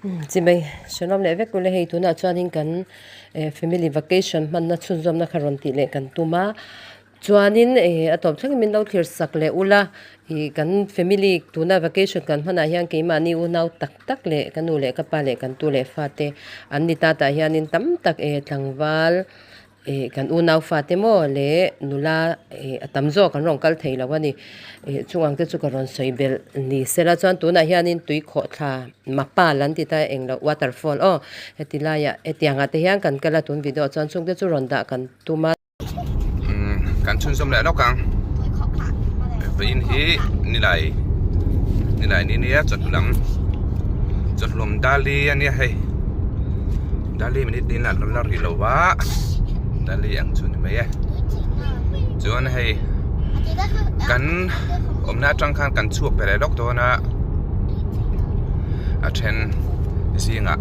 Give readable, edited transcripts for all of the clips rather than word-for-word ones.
Chimei hreawm leh vek ule hei tunah chuanin kan eh family vacation hmanna chhunzawmna kha rawn tih leh kan tum a chuanin eh a tawp thlengin min lo thlir sak leh ula ih kan family tuna vacation kan hmanah hian keimahni unau tak tak leh ka nu leh ka pa leh kan tu leh fate an ni ta tah hianin tam tak eh tlangval Ih kan unau fate maw leh nula ih a tam zawk an rawn kal thei lo a ni. Ih chung ang te chu ka rawn sawi belh ni sela chuan tunah hianin tui khawh thla mapal an ti ta eng loh waterfall aw heti laiah hetiang ah te hian kan kal a tun video ah chuan chung te chu rawn dah kan tum a. Umm kan chhunzawm leh lawk ang. Vawiin hi nilai nilai ni nia chawhnu lam chawhlawm dali a nia hei. Dali minute din la la ri lo va Dali ang chu ni mai e chuan hei kan awmna atang khan kan chhuak ve leh lawk dawn a a then zingah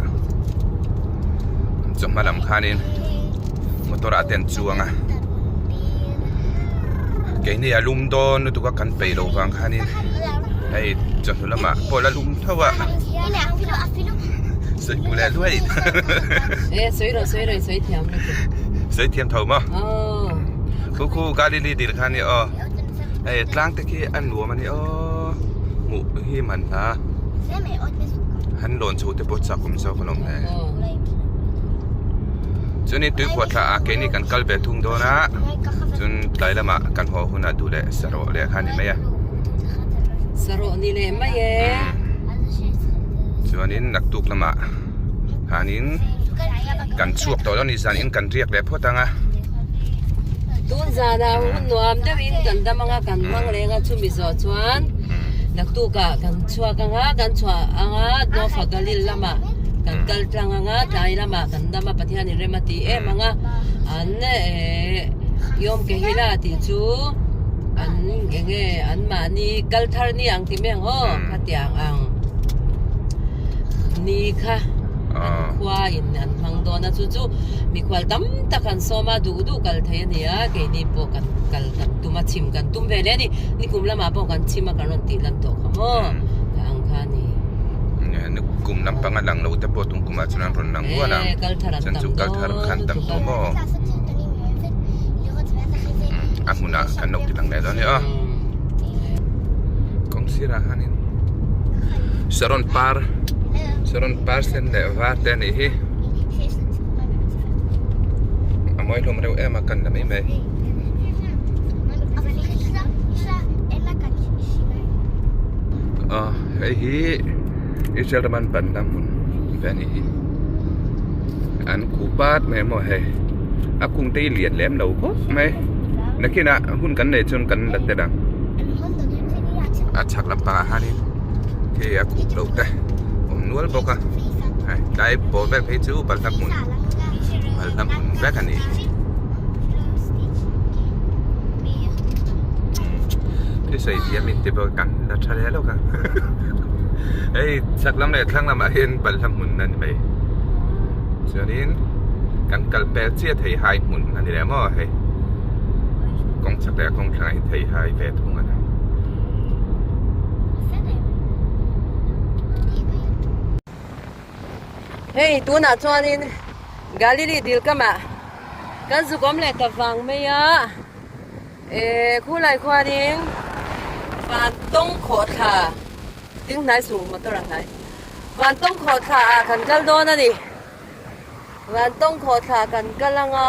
chawhma lam khanin motor ah te an chuang a keini a lum dawn lutuk a kan peih loh vang khanin hei chawhnu lamah pawh la lum tho a. Sawi hmu leh luai. Eh, sawi rawh, sawi rawh, sawi thiam lutuk. Sawi thiam tho maw? Aw. Khu khu Galili dil kha ni aw. Hei tlang te khi a nuam a ni aw. Hmuh hi man hla. Han lawn chho te pawh chak awm zawk alawm le. Chuanin tuikhuah thla ah keini kan kal ve thung dawn a. Chuan tlai lamah kan haw hunah duh leh sarawh leh kha ni mai a. Sarawh ni leh mai e. Chuanin naktuk lamah khanin kan chhuak tawh lo a ni zanin kan riak leh phawt ang a. Tun zanah hun nuam deuhin kan dam anga kan hmang reng a chumi zawh chuan naktukah kan chhuak anga kan chhuah anga Nofa Galil lamah kan kal tlang anga tlai lamah kan dam a Pathianin rem a ti em anga an eh Yom Kehila tih chu an enge anmahni kal thar ni ang ti mai ang aw khatiang ang ni kha an khua in an hmang dawn a chu chu mikhual tam tak an sawm a duh duh kal thei a ni a keini pawh kan kal kan tum a chhim kan tum ve hle a ni nikum lamah pawh kan chhim a kan rawn tih lan tawh kha maw ka ang kha a ni. Kum lampang a lang lo te pawh tum kumah chuan an rawn lang nual ang chuan chu kal thar khan tam tawh maw a hmunah kan lo ti lang leh dawn a ni aw. Kawng sirah hianin saron par saron par sen leh var te a nih hi a mawi hlawm reuh em a kan la mai mai. Aw hei hi Israel ram an panna hmun ve a nih hi an khuh pat mai maw hei a kung te hi lian lem lo khawp mai nakinah hun kan neih chuan kan la tel ang a chhak lampangah hianin khi a khup loh te awm nual bawk a hei tlai pawl vel phei chu balhla hmun balhla hmun vek a ni thusawi thiam in ti bawk kan la tha hle lawk a hei chhak lam leh thlang lamah hian balhla hmun a ni mai chuanin kan kal pel chiah thei hai hmun a ni leh maw hei kawng chhak leh kawng thlangah hian thei hai ve thung a ni. Hei tunah chuanin Galili dil kamah kan zuk awm leh ta vang mai a eh khulai khuanin van tawng khawh thla ding hnai suh motor a hnai van tawng khawh thla ah kan kal dawn a ni. Van tawng khawh thla kan kal anga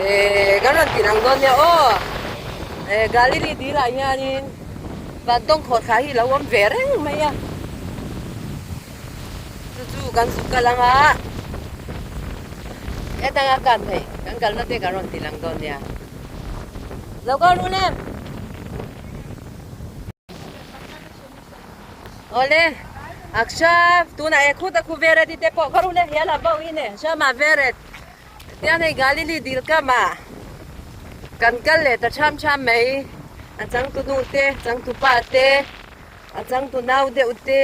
eh kan rawn tih ang dawn nia aw eh Galili dil ah hianin van tawng khawh thla hi lo awm ve reng mai a chu chu kan zuk kal anga hetanga kan theih kan kalna te kan rawn tih lang dawn nia lo kal rul em. Awle Akshav tunah e khuta khu veret i te pawh kha rule hial a bo in e Shama veret tian hei Galili dil kama kan kal leh ta tham tham mai a changtu nu te changtu pa te a changtu nau deuh te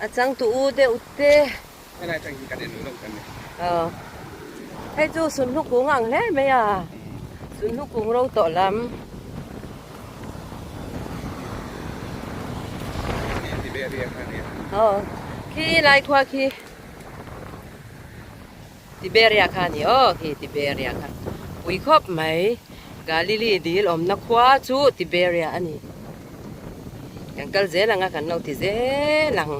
a changtu u deuh te aw hei chu sunhlu kung ang hle mai a sunhlu kung ro tawh lam. Aw khi lai khua khi Tiberia kha a ni aw khi Tiberia kha pui khawp mai Galili dil awmna khua chu Tiberia a ni. Kan kal zel ang a kan lo ti zel ang.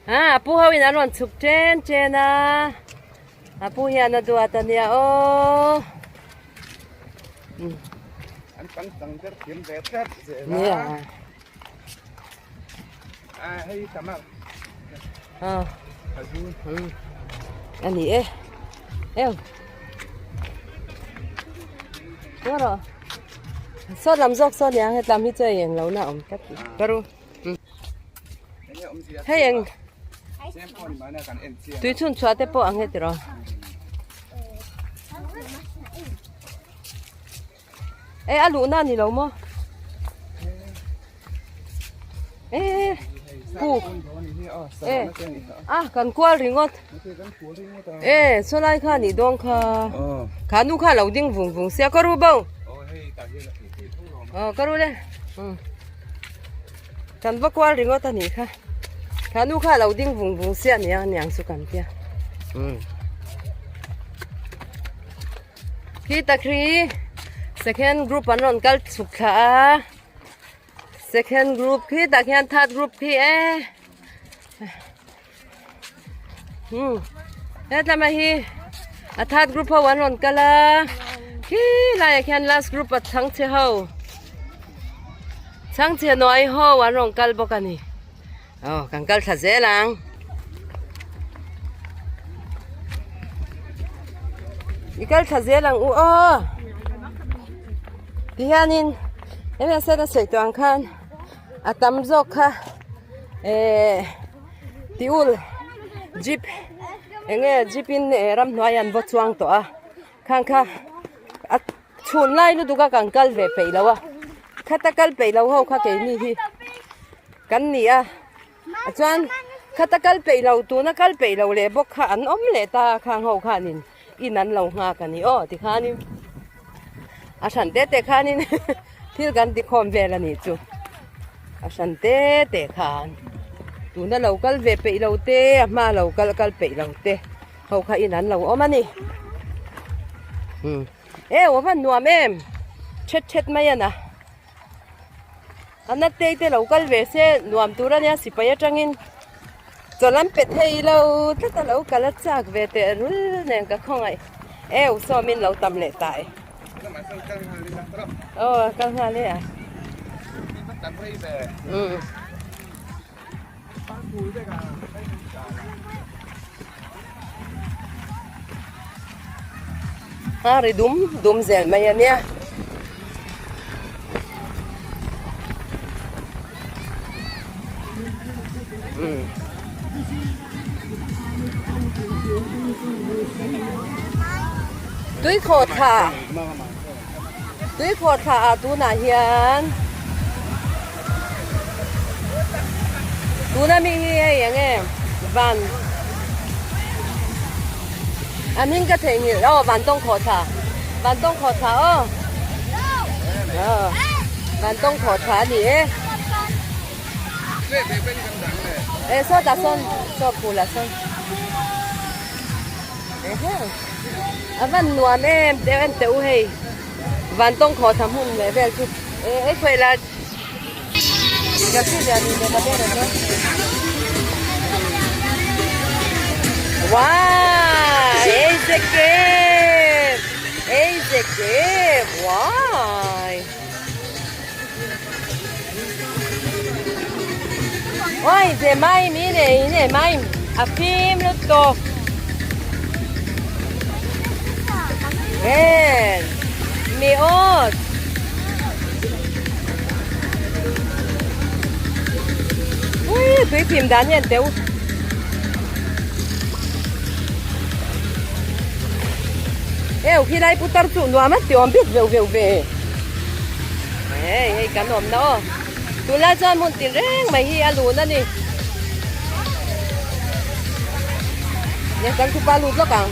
Ha a pu ho in an rawn chhuk chen chen a a pu hian a duat a nia aw. An pang chang ber thiam ve tlat zel a. Nia. A hei tam a. A. A zu. A ni e. Eo. Ngaw rawh. Saw lam zawk saw nia hetlam hi chu a eng lo na awm tlat. Ka ru. Hei eng tui chhun chhuah te pawh ang he tiraw. E a luhna a ni lo maw? E puk e a kan kual ringawt e sawlai kha nih dawn kha kha nu kha lo ding vung vung sia ka ru bo. Aw ka ru le. Kan va kual ringawt a nih kha. Kha nu kha lo ding vung vung sia nia niang chu kan tia. Khi takri second group an rawn kal chhuk thla a. Second group khi tah khian third group khi e. Hetlama hi a third group ho an rawn kal a khi laiah khian last group a chhangchhe ho chhangchhe nuai ho an rawn kal bawk a ni aw kan kal thla zel ang. I kal thla zel ang u aw tihianin hemi a set a sawi tawh ang khan a tam zawk kha ehh tiul jeep eng nge jeep in eh ramhnuai an vaw chuang tawh a khang kha a chhun lai lutuk a kan kal ve peih lo a khata kal peih lo ho kha keini hi kan ni a chuan khata kal peih lo tuna kal peih lo leh bawk kha an awm leh ta a khang ho khanin in an lo nghak a ni aw tikhanin a hran te te khanin thil kan ti khawm vel a nih chu a hran te te khan tuna lo kal ve peih lo te a hma lo kal kal peih lo te ho kha in an lo awm a ni e aw van nuam em thet thet mai a na a na te te lo kal ve se nuam tur a nia sipai atangin Chawlh an pe thei lo tlat a lo kal a chak ve teh rul nen ka khawngaih eu sawm in lo tam leh ta e. Aw kal nghal e a. Um. A ri dum dum zel mai a nia. Tui khawh thla tui khawh thla ah tunah hian tuna mi hi hei eng nge van a hming ka theihnghilh aw van tawng khawh thla van tawng khawh thla aw van tawng khawh thla a ni e e saw tah sawn saw phul ah sawn a van nuam em teh en teh u hei van tawng khawh thla hmun leh vel chu e ei khawi la Wow! Ezekep! Ezekep! Wow! Oi, ze mai mi ne ne mai a phim lutuk. En mi ot. Ui, tui phim dan hian teu. Eu khi lai putar chu nuam a ti awm bik veuh veuh ve. Hei, hei kan awm na aw. Tunlai chuan hmun tin reng mai hi a lun a ni. Nge kan thupa lut lawk ang.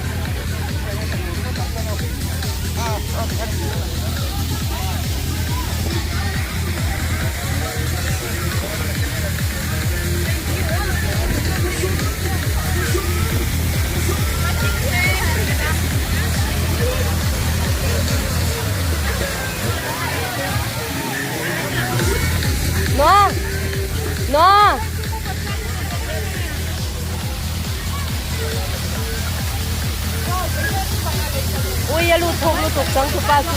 Tui a lut thuk lutuk changtupa chu.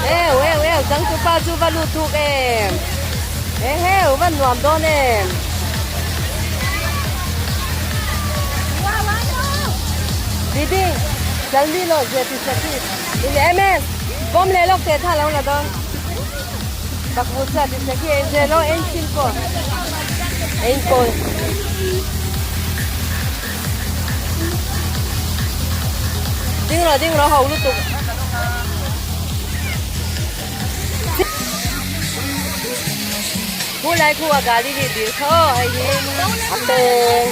Eu eu eu changtupa chu va lut thuk em. Eheu va nuam dawn em. Didi jaldi lo zia ti sakhi. In em em bawm leh lawk teh tha lo la dawn. Bakbu sa ti sakhi en zia lo en chin pawh. En kawl. Ding rawh ding rawh ho lutuk. Khu lai khu a gari hi dil kha aw hei hi a peng.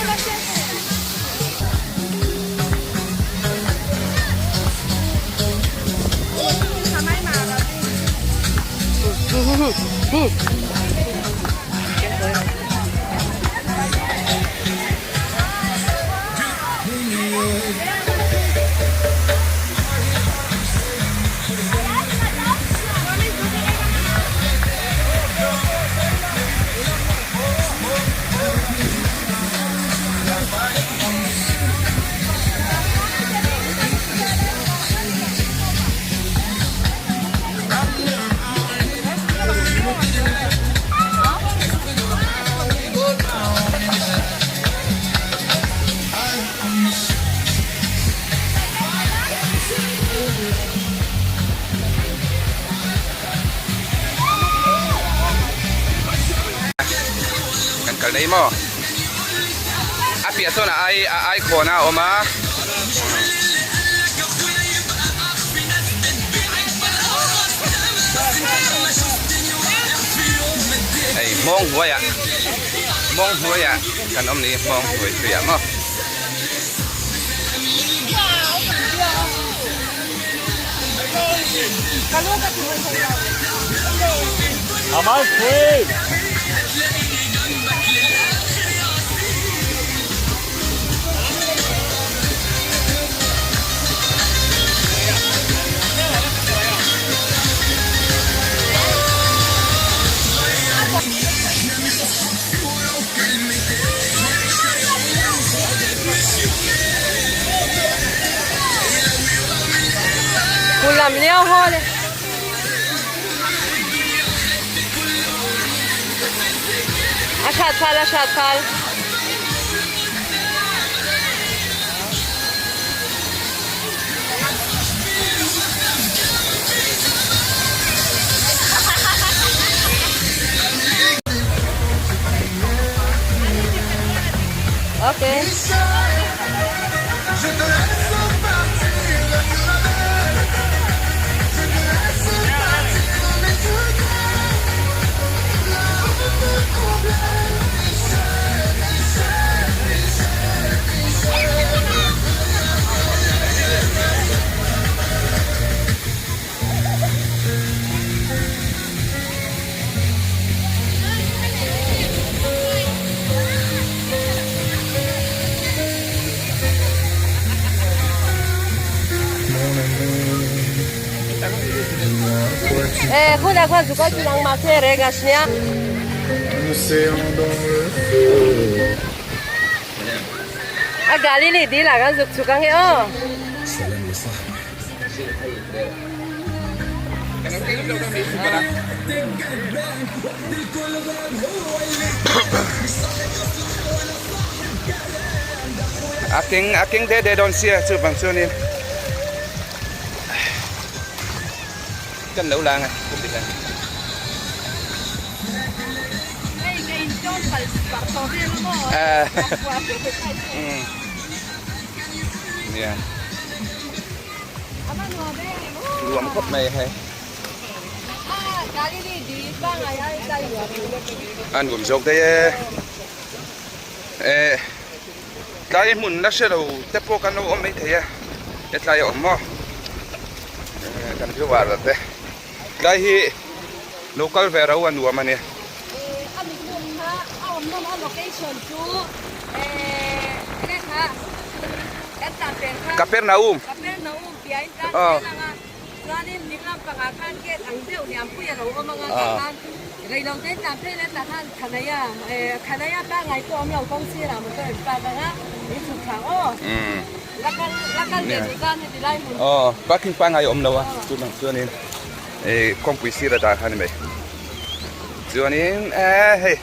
Kan kal daih maw? A piah sawn a ai a ai khawn a awm a. Hei hmawng hnuaiah hmawng hnuaiah kan awm ni hmawng hnuai tuiah maw. Lam leo ho le. A hrat phal a hrat phal. Okay. Eh, khuna khan chu kal chu nang ma se reng a sia. A Galili dil ah kan zuk chhuk ang e aw. A keng a keng de de dawn sia chu bang chuanin kan lo lang a kum ti hian. Nia. Nuam khawp mai hei. A nuam zawk daih e. Eh tlai hmun la hre lo te pawh kan lo awm mai thei a. Hetlai a awm maw? Kan viewer te. Tlai hi lo kal ve ro a nuam a nia. A mi hmun kha a awm nawm a location chu eh kha kan tlan pen kha Kapernaum Kapernaum piah in tlan zel ang a. Chuanin ding lampangah khan gate ang deuh lianpui a lo awm anga tah khan reilote tlan phei leh tah khan Khanaya Khanaya pangngai pawh awm lo kawng sirah motor in park anga in chhuk thla ang aw. La kal la kal ve duh tan heti lai hmun. Aw parking pangngai a awm lo a chuvang chuanin kawngpui sira dah kha a ni mai. Chuanin hei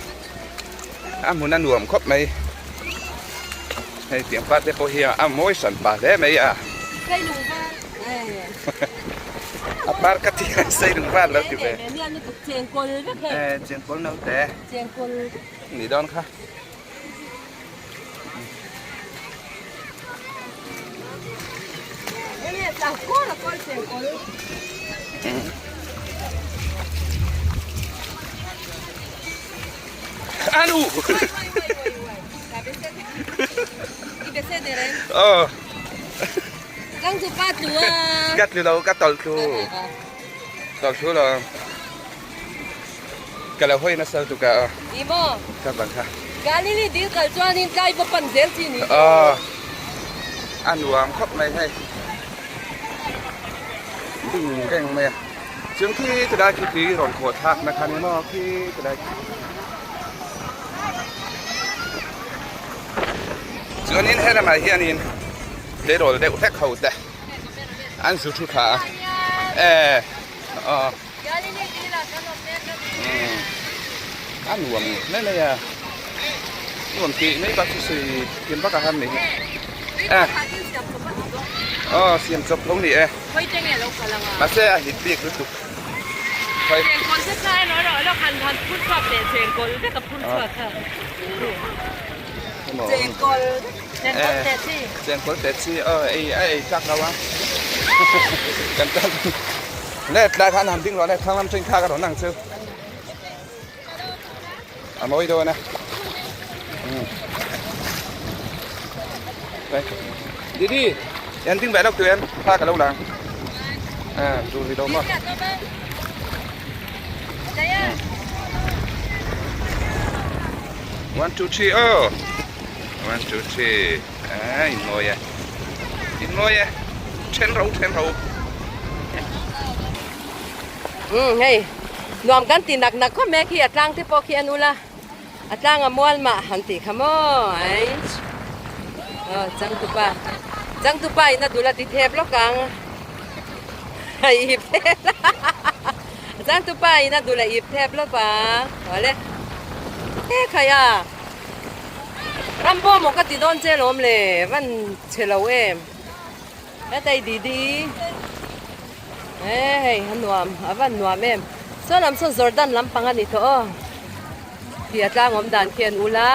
a hmun a nuam khawp mai. Hei tiang pa te pawh hi a mawi hran pah hle mai a. A par ka ti a sei lung vat lo ti ve. Chengkawl naute. Ni dawn kha. Anu! Ờ. Ka tlu lo, ka tawlh thlu. Tawlh thlu lo. Ka lo hawi nasa lutuk a. Ni maw? Ka bang kha. Galili dil kal chuanin tlai va pan zel chi ni. Aw. A nuam khawp mai hei. Ding reng mai a. Chung khi tilai khi tui rawn khawh thlak na kha ni maw khi tilai khi. Chuanin helamah hianin tleirawl deuh hlek ho te an zu thu thla a e aw a nuam mai mai a nuam tih mai bak chu sawi thiam bak a han ni hi e aw siam chawp tho ni e mahse a hit bik lutuk Chengkawl te chi aw ei a ei tlak lo a kan tan le tlai khan han ding rawh le thlang lam thin kha ka rawn ang chu a mawi dawn a Didi en ding ve lawk tu em kha ka lo lang a chu ni lo maw One two three oh One two three a in mawi e in mawi e then ro then ro Um hei nuam kan ti nak nak khawp mai khi a tlang te pawh khi an ul a a tlang a mual mah han tih kha maw ai aw changtupa changtupa in a dul a ti thep lawk ang a ip thep changtupa in a dul a ip thep lawk ang awle e khai a ram pawh maw ka ti dawn che lawm le van chhe lo em hetai didi e hei a nuam a van nuam em saw lam saw Jordan lampang a ni tawh aw tih a tlang awm dan khi an ul a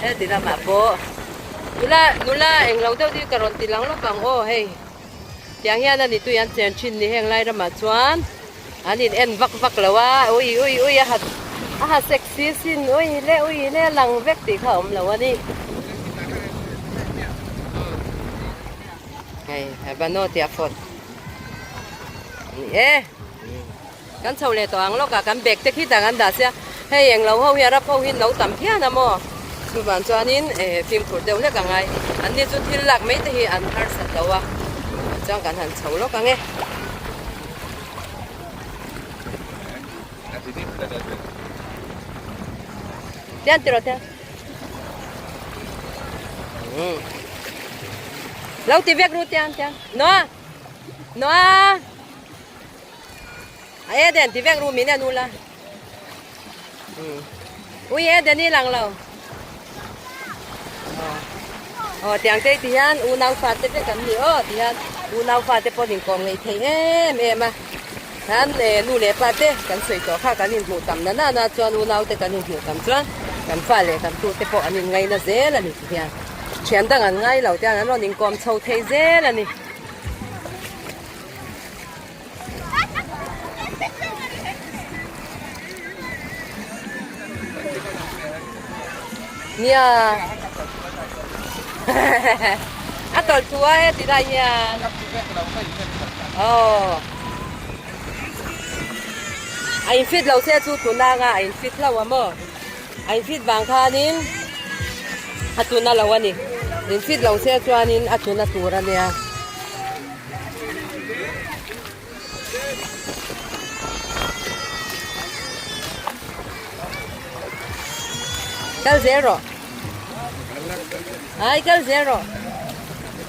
heti lamah pawh nula nula englo deuh deuh ka rawn ti lang lawk ang aw hei tiang hian a ni tui an chen thin ni heng lai ramah chuan an in en vak vak lo a ui ui ui a ha a ha sexy sin ui le ui le lang vek tih kha a awm lo a ni hei habano tih a phawt a ni e. Kan chho leh tawh ang lawk a, kan bag te khi tah kan dah sia, hei englo ho hi Arab ho hi an lo tam phian a maw? Chuvang chuanin fimkhur deuh hlek a ngai, an ni chu thil lak mai te hi an harsat lo a, chuan kan han chho lawk ang e. Tian tiraw tian. Lo ti vek ru tian tian. Noah! Noah! A Eden ti vek ru min en ula. Ui Eden i lang lo. Aw tiang te ti hian unau fa te vek an ni aw ti hian unau fa te pawh inkawm ngei thei em em a. Hian nu leh pa te kan sawi tawh kha kan inhmuh tam na nana chuan unau te kan inhmuh tam chuan kan fa leh kan tu te pawh an inngaina zel a ni ti hian thian dang an ngai lo te hian an rawn inkawm chho thei zel a ni. Nia a tawlh thu a heti lai hian aw a in fit lo se chu tuna anga a in fit hlauh a maw a in fit vang khanin a tuna lo a ni. Min fit lo se chuanin a tuna tur a nia. Kal zel rawh. Ai kal zel rawh.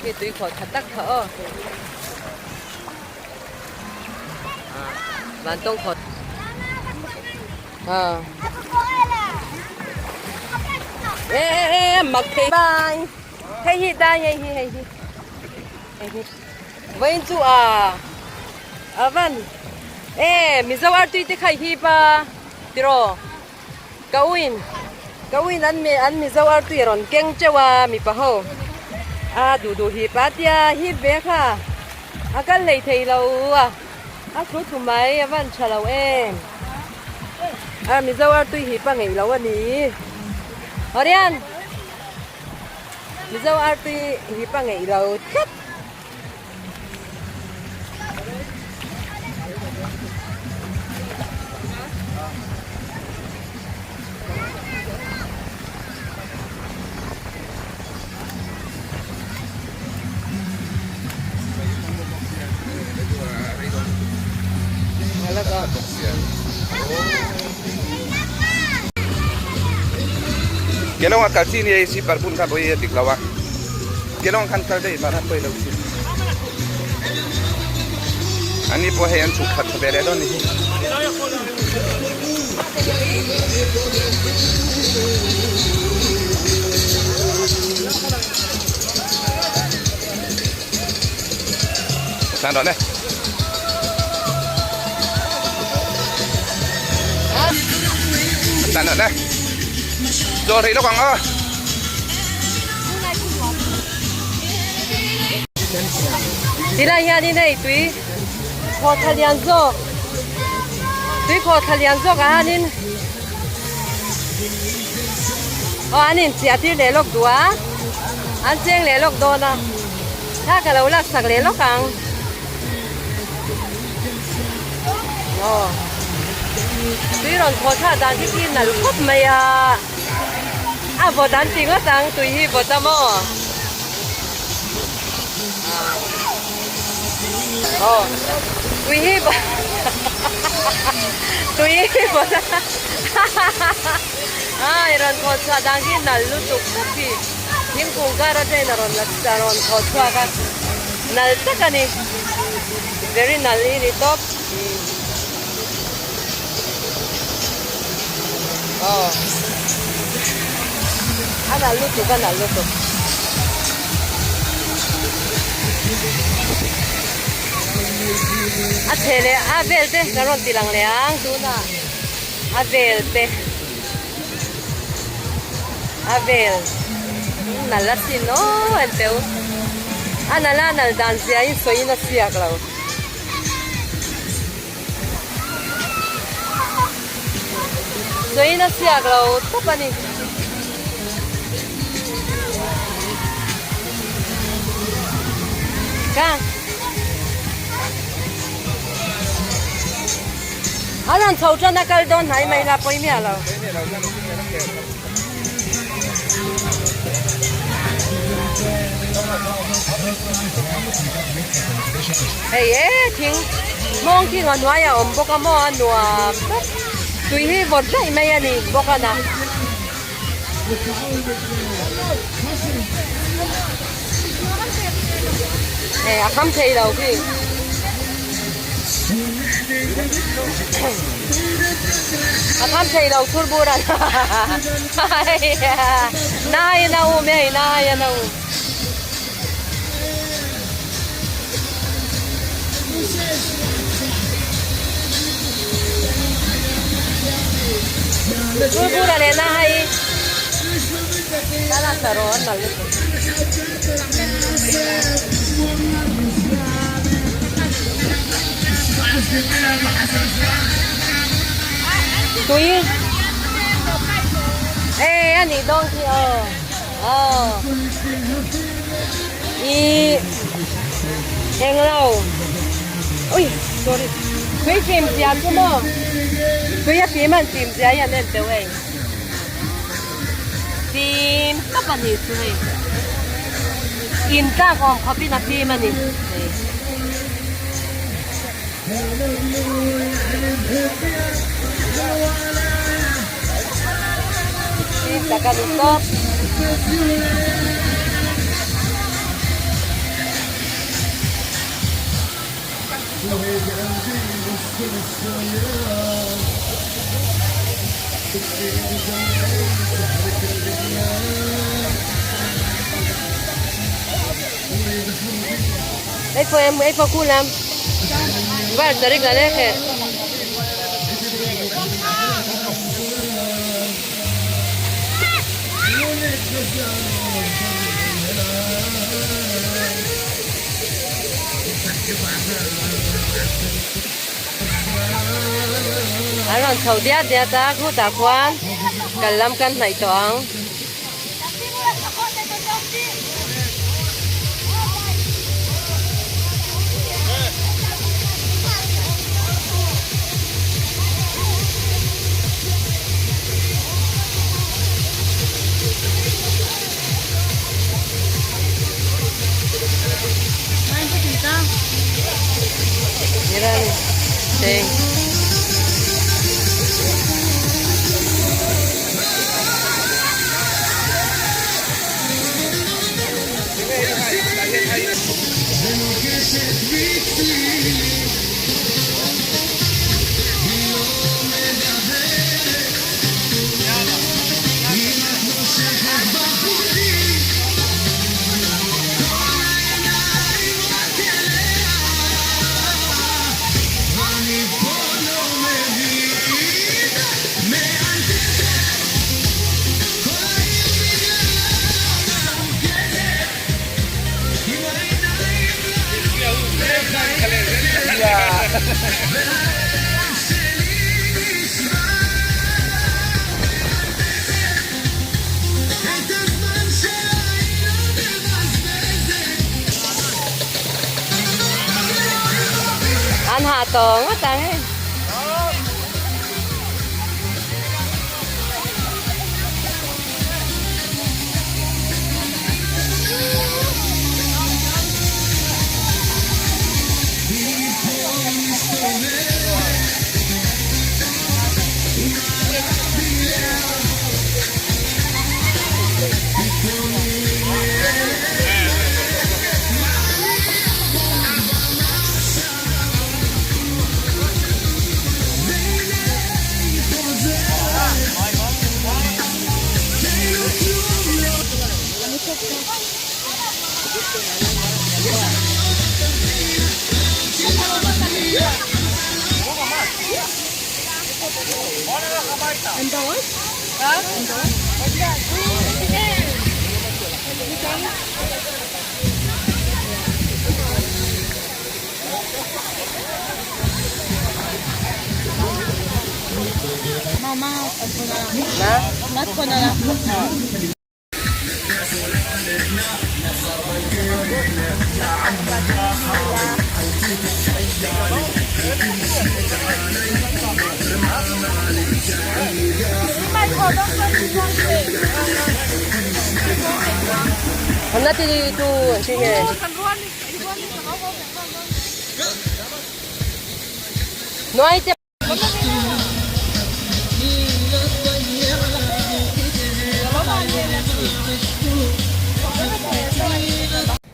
Khi tui khawh tha tak kha aw. Van tawng khawt. Ha. E e e mak thei. Bye. Hei hi dai hei hi hei hi. Hei hi. Vawiin chu a a van e Mizo artui te kha i hip a tiraw ka uin ka uin an mi an Mizo artui a rawn keng teuh a mipa ho a duh duh hip a tia hip ve kha a kal hlei thei lo a a thu thu mai a van tha lo em a Mizo artui hip a ngeih lo a ni Hawrian Mizo artui hip a ngeih lo tlat. Kelawng a kal chi ni si par bun kha pawh hi a dik lo a. Kelawng khan kal daih mahna pawi lo si. Ani pawh hei an chhuk khat tha ve leh dawn ni hi. Tan rawh le. Tan rawh le. Zawl rih lawk ang aw. Tilai hianin hei tui khawh thla lian zawk tui khawh thla lian zawk ah hianin aw an inchiah tir leh lawk duh a an cheng leh lawk dawn a thla ka lo laksak leh lawk ang aw tui rawn khawh thla dan khi khi nalh khawp mai a. A vawt an ti ngawt ang tui hi vawt a maw? Aw tui hi vawt tui hi vawt a ai rawn khawh chhuah dan khi nal lutuk tak hi thingkung kar atangin a rawn la a rawn khawh chhuak a nal tak a ni very nal hi ni tawp. Aw a nalh lutuk a nalh lutuk a chhe leh a vel te ka rawn ti lang leh ang tunah a vel te a vel nalh asin aw enteu a nalh a nalh dan zia in sawiin a siak lo. Sawiin a siak lo tawp a ni. Ka. A rawn chho tan a kal dawn hnai mai la pawi miah lo. Hei e thing hmawng thing a hnuai a awm bawk a maw a nuam tawp tui hi vawt daih mai a ni bawk a na. Hei a kham thei lo khi. A kham thei lo thur bur a nai a na um hei nai a na um. Thur bur a leh na hei ta la saron mal lutuk. Tui e a nih dawn khi aw aw i englo ui sorry tui fim zia chu maw tui a fim an fim zia hi an en teuh hei fim tawp a nih chu hei. In tlak awm khawpin a fim a ni. Fim tak a ni tawp. איפה הם? איפה כולם? כבר צריך ללכת. An rawn chho diat diat a, khutah khuan kal lam kan hnaih tawh ang. An hah tawh ngawt ang hei.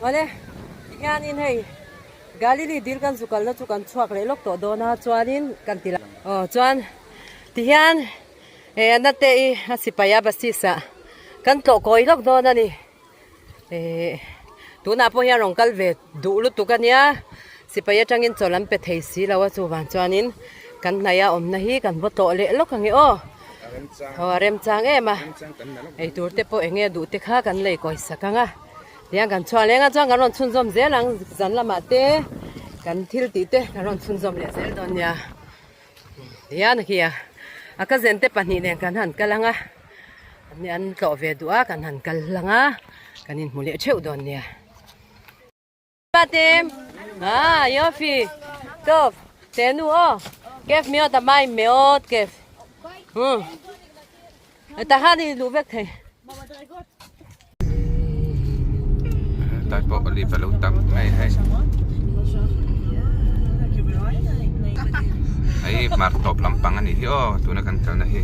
Awle tihianin hei Galili dil kan zu kalna chu kan chhuak leh lawk tawh dawn a chuanin kan ti aw chuan tihian eh a nate i a sipai a basis ah kan tlawh kawi lawk dawn a ni. Ehh tunah pawh hian rawn kal ve duh lutuk a nia sipai atangin chawlh an pe thei si lo a chuvang chuanin kan hnaih a awmna hi kan vaw tawh leh lawk ang e aw aw a remchang em a eitur te pawh eng nge duh te kha kan lei kawi sak ang a tiang kan chhuah leng a chuan kan rawn chhunzawm zel ang zan lamah te kan thil tih te kan rawn chhunzawm leh zel dawn nia tihian a khi a a cousin te pahnih nen kan han kal ang a. Ni an tlawh ve duh a kan han kal hlang a kan inhmu leh theuh dawn nia. Patem ah yofi tov tenu aw kef miot a mai meot kef hmm tahan i luh vek thei. Tlai pawh olive a lo tam mai hei. Hei hmar tawp lampang a nih hi aw tuna kan kalna hi.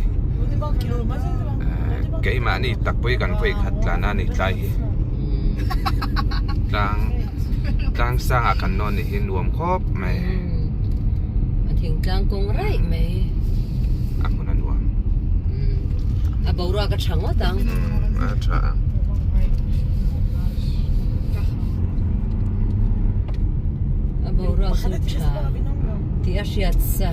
Keimahni tak pawh hi kan vawi khat tlan a ni tlai hi. Tlang tlang sangah kan nawn nih hi nuam khawp mai. A thingtlang kawng raih mai. A hmun a nuam. A boruak a tha ngawt ang. A tha ang. A boruak chu tha tih a hriat sa.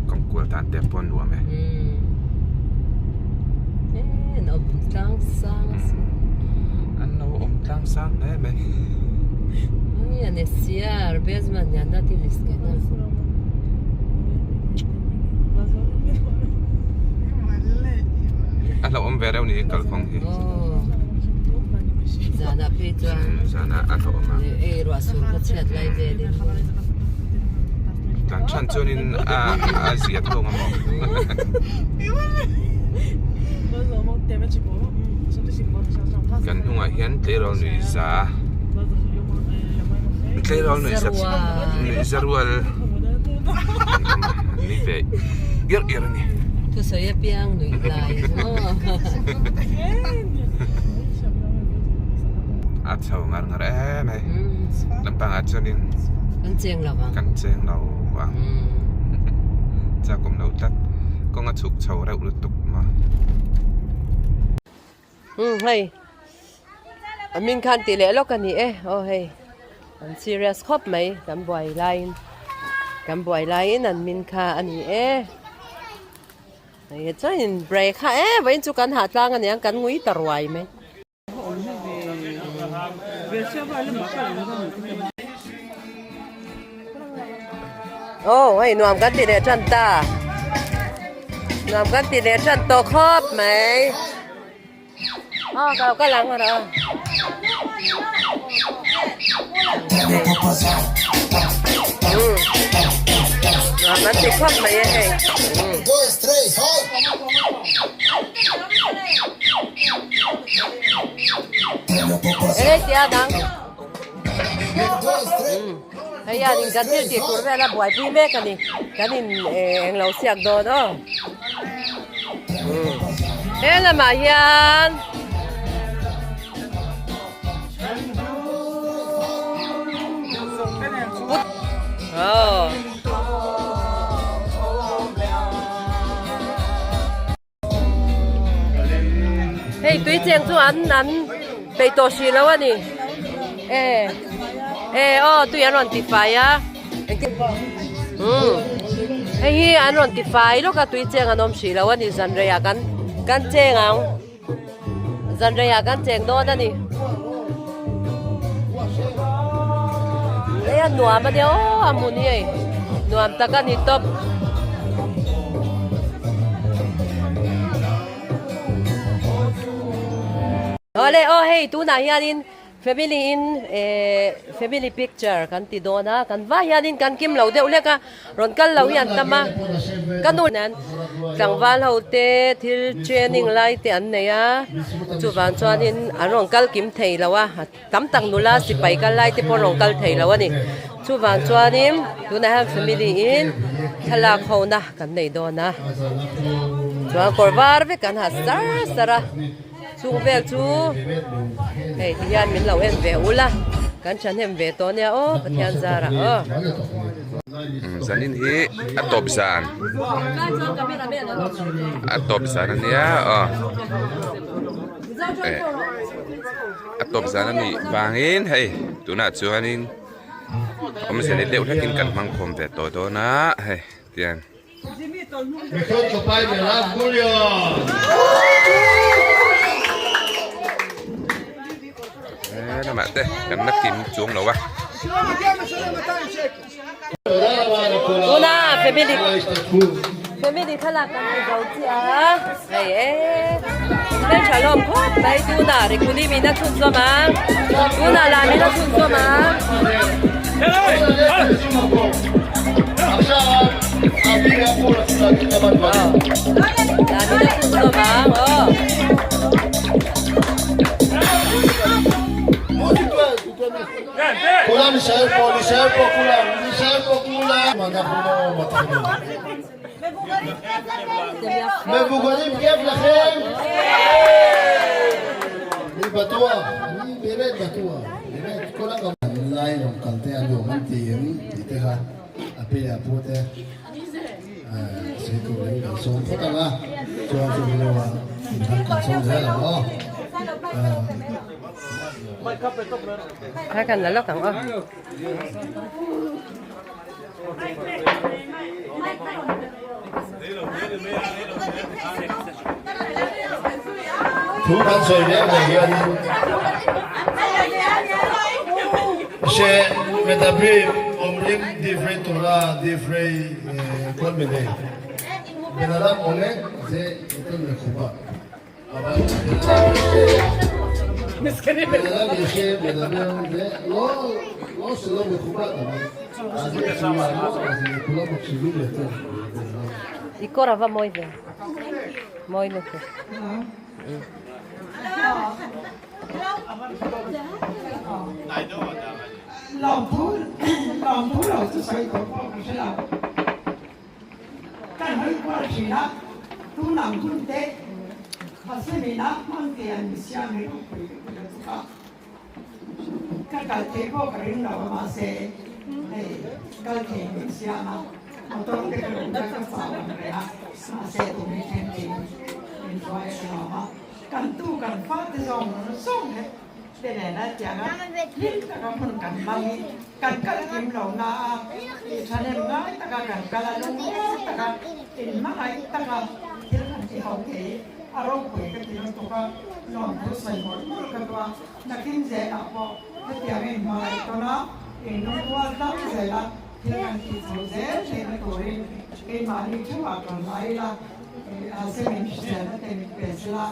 Kawng kual tan te pawh nuam e. An awm tlang sang a sin. An lo awm tlang sang hle mai. A hlauhawm ve reuh ni kalkawng hi. Zanah phei chuan Zanah a hlauhawm a. Ei ruah sur khaw chhiat lai velin. Tlan than chuanin a a zia thawng a maw. Kan hnungah hian tleirawl nui za tleirawl nui za nui za rual an ni ve iar iar a ni. Thusawi apiang nuih lai maw. A chho ngar ngar em e lampangah chuanin kan cheng lo ang kan cheng lo ang chak awm lo tlat kawng a chhuk chho reuh lutuk maw. Umm hei a hming khan tih leh lawk a ni e aw hei an serious khawp mai kan buai laiin kan buai laiin an min kha a ni e hei chuanin break kha e vawiin chu kan hahtlang a niang kan ngui ta ruai mai. Aw hei nuam kan ti leh tan ta nuam kan ti leh tan tawh khawp mai aw ka lo kal ang erawh nuam kan ti khawp mai a hei. Eng tia dang hei hianin kan thil tih tur vel a buaipui mek a ni kan in englo siak dawn aw he lamah hian aw. Hei tui cheng chu an an peih tawh hrih lo a ni e e aw tui an rawn ti fai a umm hei hi an rawn ti fai lawk a tui cheng an awm hrih lo a ni zan reiah kan kan cheng ang zan reiah kan cheng dawn a ni hei a nuam a nia aw a hmun hi hei nuam tak a ni tawp. Awle aw hei tunah hianin family in eh family picture kan ti dawn a kan vai hianin kan kim lo deuh hlek a rawn kal lo hi an tam a ka nu nen tlangval ho te thil training lai te an nei a chuvang chuanin an rawn kal kim thei lo a tam tak nula sipai kal lai te pawh an rawn kal thei lo a ni chuvang chuanin tunah hian family in thlalak ho na kan nei dawn a chuan kawr var vek an ha sar sar a. Chung vel chu hei ti hian min lo en ve ul a, kan thahnem ve tawh nia aw Pathian zarah aw. Zanin hi a tawp zan a tawp zan a nia aw eh a tawp zan a nih vangin hei tunah chuanin awmze nei deuh hlekin kan hmang khawm ve tawh dawn a hei tiang. He lamah te kan la kim chuang lo a. Tuna family family thlalak kan ti zo chiah a hei e hmeltha hlawm khawp mai tuna rikuni min a chhun zawm a tuna lah min a chhun zawm a. Aw Danin a chhunzawm ang aw. A pe a pu te sawi turin kan sawm phawt ang a, chuan chumi lamah inthlan kan sawm zel ang aw. Kha kan la lawk ang aw. Thu kan sawi mek leh hianin She medabrim omrim divrei Torah divrei kol minei ben adam omed ze noten lekhuba aval ben adam yoshev medaber ze lo lo shelo mechubad aval אז כשהוא יעמוד אז כולם מקשיבים יותר. I kawr a va mawi ve. Mawi lutuk. Ka kal thei pawh ka ring lo a mahse hei kal thei min siam a motor te ka luh kha ka chau ang reng a mahse tum hi thleng thei min hruai a nuam a kan tu kan fa te zawng zawng he te nena tiang a hlim taka hmun kan hmang hi kan kal kim lo na a tih thahnem ngai taka kan kal a lungmuang taka inhmangaih taka thil kan ti ho thei a ropui ka ti lutuk a lawmthu sawi mawlh mawlh ka duh a. Nakin zelah pawh hetiang in hmangaih tawn a, in lungrual tlang zela thil kan tih chho zel theihna turin keimahni theuhah kan la ila, Hashem in hriselna te min pe sela,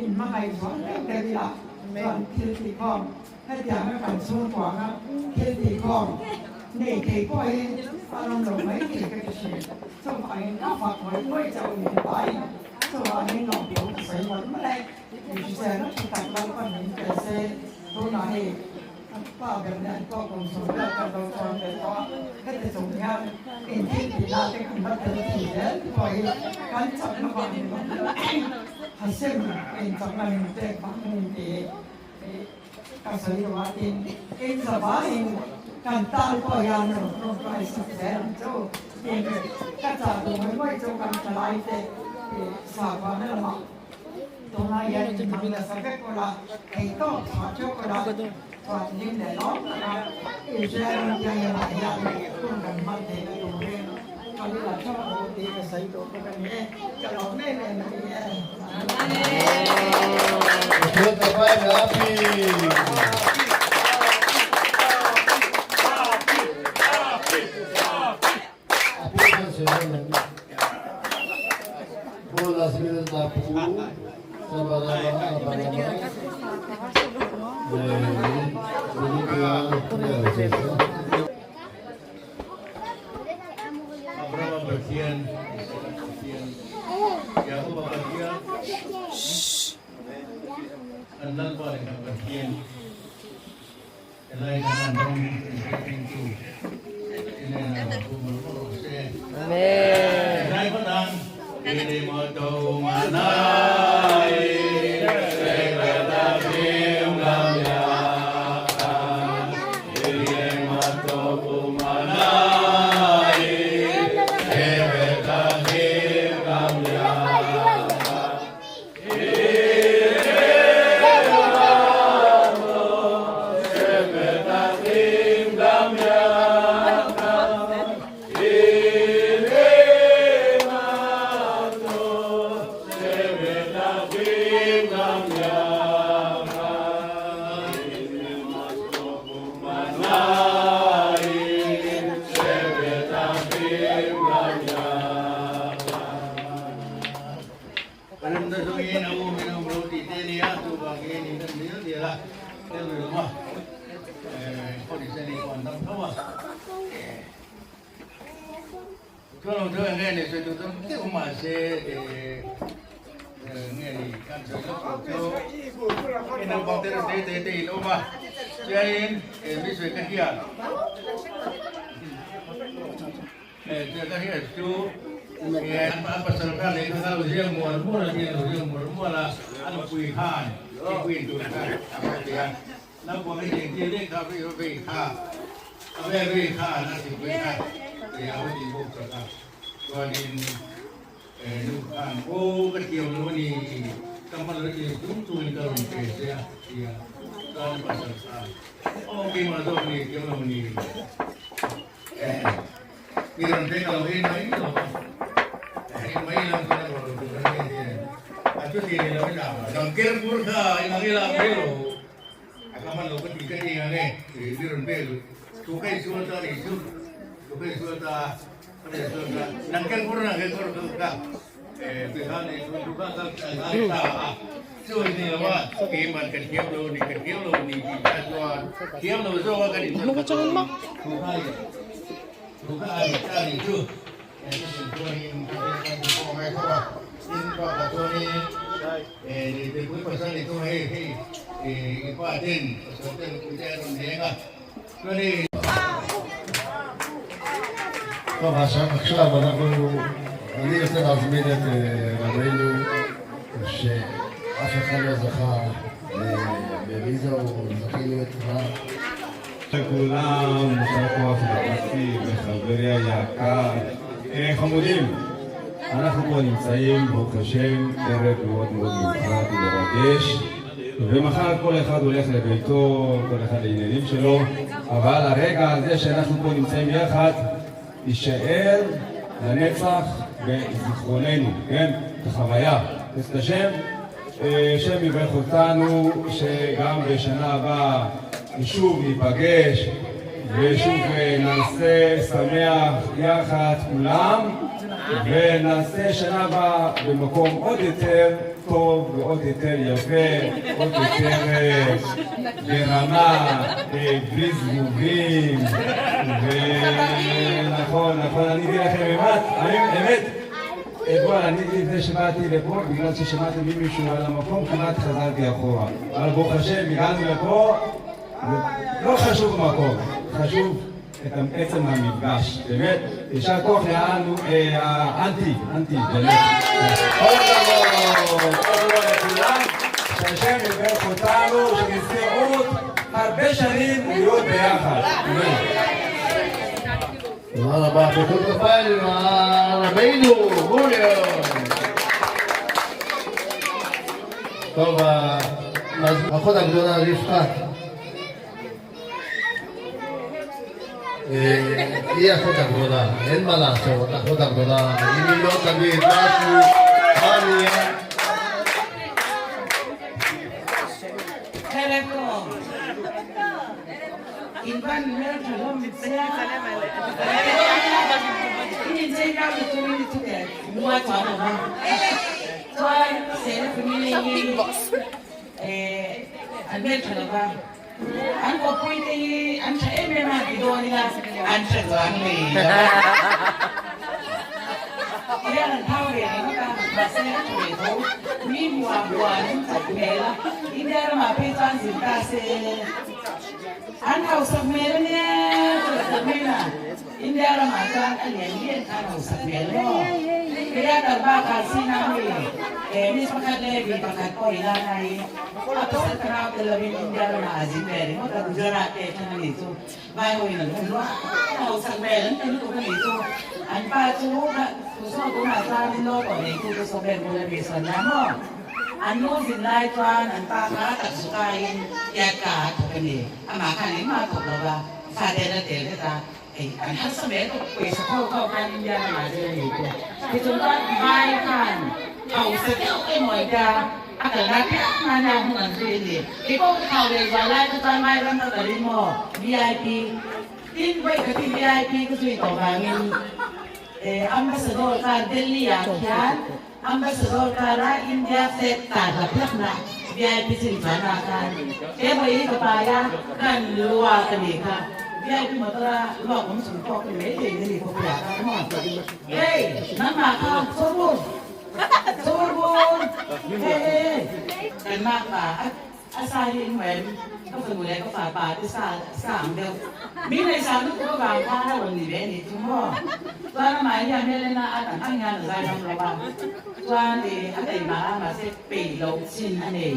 in hmangaih zual deuh deuh ila chuan thil tihkhawm hetianga kan chhungkuanga thil tihkhawm nei thei pawhin a rawn lo mai thei ka ti thin. Chuvangin ka fak ngawih ngawih chauh min pain chuvangin lawmthu ka sawi mawlh mawlh e. Hriselna tha tak Lalpan min pe se, tunah hei a pa ber nen pawh kum sawm vel kan lo chuang ve tawh a, heti chung hian inthil tih lah te kan va tel thei zel pawh hi kan chakna vang ni lo Hashem inchakna min pek vang a ni tih ka sawi lo a, tin inzavaiin kan tan pawh hian rawn tawngtai sak zel ang chu tin ka chah duh mai mai chu kan thalai te sakhua lamah. Tunah hian inhmang nasa vek ula, theihtawp chhuah theuh ula, chuan hlim leh lawm taka Israel ram piangnamah hian hun kan hman theihna turin ka lu la theuh ang u tih ka sawi duh bawk a ni e. Ka lawm em em a ni e. Abrahama Pathian, Isaka Pathian, Jakoba Pathian, an Lalpa leh kan Pathian. Helai kan ram inhretengtu hnenah lo thu mawlh mawlh rawh se. Amen. Helai hmatan Ilimato manai Rinna zawngin a umin a awm lo tih te a nia, chuvangin in en dial dial a, tel ve lawm a, khaw ni se ni pawh an dam tho a. Chuan lo chu enge ni sawi tur tam deuh mahse nge ni kan sawi lawk tur chu i naupang te te te te in awm a chuanin mi sawi ka hian ka hian chu an pasal kha leh kha lo ziak mual mual a lo ziak mual mual a a nupui khan nupui tur khan a va ti a. Naupang hi engtir leh kha vei vei kha a vei vei kha an a thingpui kha tih a ti bawk tak a chuanin nu khan aw ka thiam lo a ni ka hman lo ti chung chungin ka rawn pe che a ti a chuan pasal kha aw keimah zawk ni thiam lo ni mi rawn pe ka lo ei mai lo ei mai lo chuan a rawn tur a ni a chuti ni lo in a dang ker pur kha inang ila mai lo. A ka hman lo ka ti ka ti ang e, mi rawn vel thu ka insual ta a nih chu, thu ka insual ta a, ka rawn insual ta, nang ken vur nang ken vur ka ka tui kha nih chu thu kha ka ngai ta a, chu a ni lo a, keimah kan thiam lo ni, kan thiam lo ni tih kha chuan thiam lo zawk a kan insual kha chuan thu kha thu kha a nih ta a nih chu. טוב, עכשיו אנחנו, אני רוצה להזמין את רבינו שאף אחד לא זכה בוויזה, הוא זכינו את לכולם, יישר כוח לבתי וחברי היקר. חמודים, אנחנו פה נמצאים, ברוך השם, ערב מאוד מאוד מיוחד ומרגש, ומחר כל אחד הולך לביתו, כל אחד לעניינים שלו, אבל הרגע הזה שאנחנו פה נמצאים יחד, יישאר לנצח בזיכרוננו, כן? כחוויה. בעזרת השם, השם יברך אותנו שגם בשנה הבאה שוב ניפגש ושוב נעשה שמח יחד כולם ונעשה שנה הבאה במקום עוד יותר טוב ועוד יותר יפה, עוד יותר ברמה, בלי זבובים ונכון, נכון, אני אגיד לכם אמת, אמת אתמול אני לפני שבאתי לפה, בגלל ששמעתי ממישהו על המקום, כמעט חזרתי אחורה. אבל ברוך השם, הגענו לפה, לא חשוב המקום, חשוב את עצם המפגש, באמת. יישר כוח לאנו, אנטי, אנטי, באמת. כל הכבוד, כל הכבוד לכולם, שהשם יברך אותנו, שנזכה עוד הרבה שנים להיות ביחד. אמן. תודה רבה, מחיאות כפיים לרבינו, מוליו. טוב, האחות הגדולה רבקה. היא האחות הגדולה, אין מה לעשות, האחות הגדולה, אם היא לא תגיד משהו, מה נהיה? ערב טוב. In van hmeltha hlawm chiang i inchei kar lutumin i thu tel mua chuan awm a. Chuan Sena family hi eh an hmeltha lo va, an kawppui te hi an tha em em a ti dawn ila an tha chuang lei lo va. Tihian an thau ve ringawt a, mahse a tha ve tho. Mi hmuh ah buan an chak hmel a, India ramah phei chuan zin ta se. An hausak hmel a nia chawlhsak hmel a, India ramah chuan a lian lian kha an hausak hmel maw? Keia kal bakah Sina mi eh miss pakhat leh mi pakhat pawh i la na hi a pasal ka nau tel lovin India ramah a zin ve ringawt a, Gujarat te atang a nih chu vai ho in an hmu hluah a hausak hmel an ti lutuk a nih chu an pa chu tu saw tunah chuan in lo tawh nei tu te saw vel bul a mi sawn nia maw? An nu zin lai chuan an pa kha tak zukaiin Tiatka a thawk a ni. Amah khan engmah a thawk lo va, fate an la tel vek a, ei an harsa ve tawp. Pawisa kho kho khan India lamah zir a ni te. Tichung chuan vai khan hausa deuh emaw tia a kalna piang nan a hmun an zui a ni. Kei pawh ka thau ve zual lai kha chuan vai ram ka kalin maw VIP tin vawi khatin VIP ka zui tawh vangin Ambassador khan Delhi ah khian Ambassador kara India flag tar hlap hlap na VIP chin chuan ah khan he vawi hi ka pai a, kan lua ka ni kha. VIP motor a luak awm chung pawh ka ni mai thei ni khawpuiah khan maw? Hey, nangmah kha chawrbur, chawrbur, hey hey hey, kan makpa a A sa hi eng em? Ka fanu leh ka fapa te sa sa ang deuh. Mi ngaihsang lutuk avang khan a rawn ni ve anih chu maw? Chuan amah hi a hmel en a at ang ang hian a zai ram lo a, chuan ih a taima a mahse peih loh chin a nei.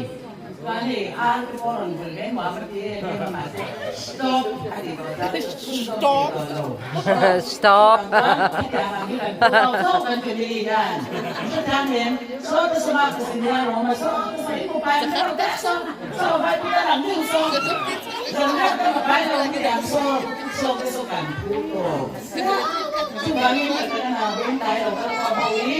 Chuan hei ar te pawh a rawn vul ve nuam a ti em em a mahse stop a ti tawh chuan chhunzawm thei tawh lo. Stop! Chuan hetiang ang hi kan pu lo chauh kan family hian. Hrethiam em? Saw te sawma ka si nia rawng a saw te saw i mupai hmel deuh saw saw vai pui a lang deuh saw zan riak te mupai lo ni ang saw saw te saw kan phu tawp chuvangin ka tan a nau veng tlai lo kal khawm ho hi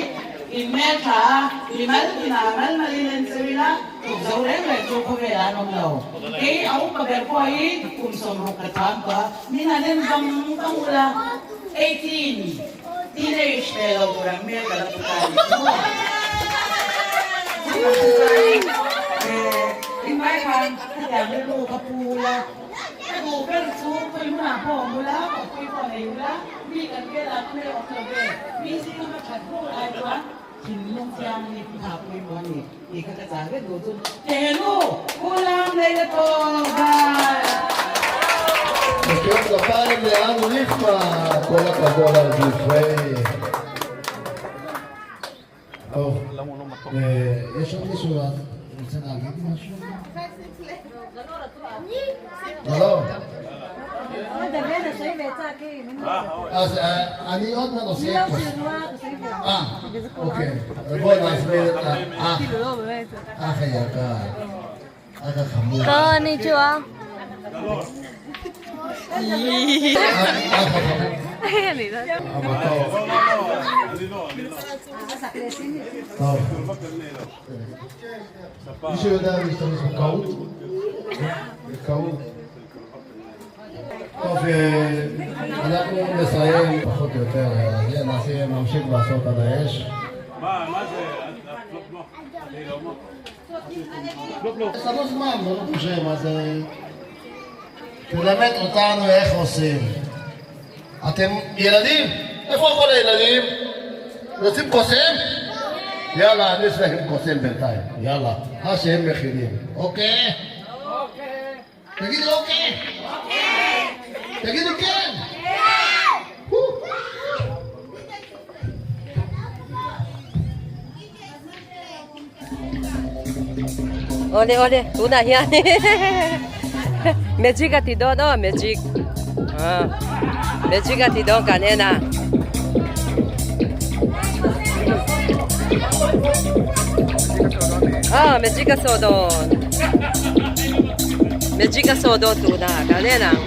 in hmel tha a mi mal tin ah mal mal in en cheu ila tuk zo reng reng chu khawvel ah an awm lo kei a upa ber pawh hi kum 60 ka chuang tawh a min han en vang vang ula 18 Teenage ve lo tur ang hmel ka la pu ta a ni chu maw? Chuvang chuan inmai khan khatiang rilru ka pu ula, ka duh ber chu khawi hmunah pawh awm ula, kawppui pawh nei ula, mi kan velah ka hmel awm lo ve, mi zinga ka that bur ai chuan thinlung thianghlim kha pawimawh a ni tih kha ka chah vek duh chu Tehnu Ulam Leila Tawlhai. מחיאות כפיים לאנו ליפמן, כל הכבוד על דברי. טוב, יש עוד מישהו רוצה להגיד משהו? לא, לא. אז אני עוד מעט עושה... אוקיי. בואי נזמין את האח, האח היקר, אח החמוד. こんにちは。 אח החמוד. המתוק. טוב. מישהו יודע להשתמש בקהוט? בקהוט. טוב, אנחנו נסיים פחות או יותר, נעשה, נמשיך לעשות על האש. יש לנו זמן, ברוך השם, אז תלמד אותנו איך עושים. אתם ילדים? איפה כל הילדים? רוצים קוסם? יאללה, אני אעשה לכם קוסם בינתיים. יאללה, מה שהם מכינים. אוקיי? תגידו אוקיי. תגידו כן. כן! Awle awle tunah hian magic a ti dawn aw magic magic a ti dawn kan en a. Aw magic a saw dawn magic a saw dawn tunah kan en ang.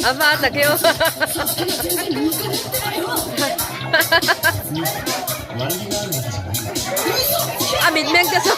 A va tak eo a mitmeng te chu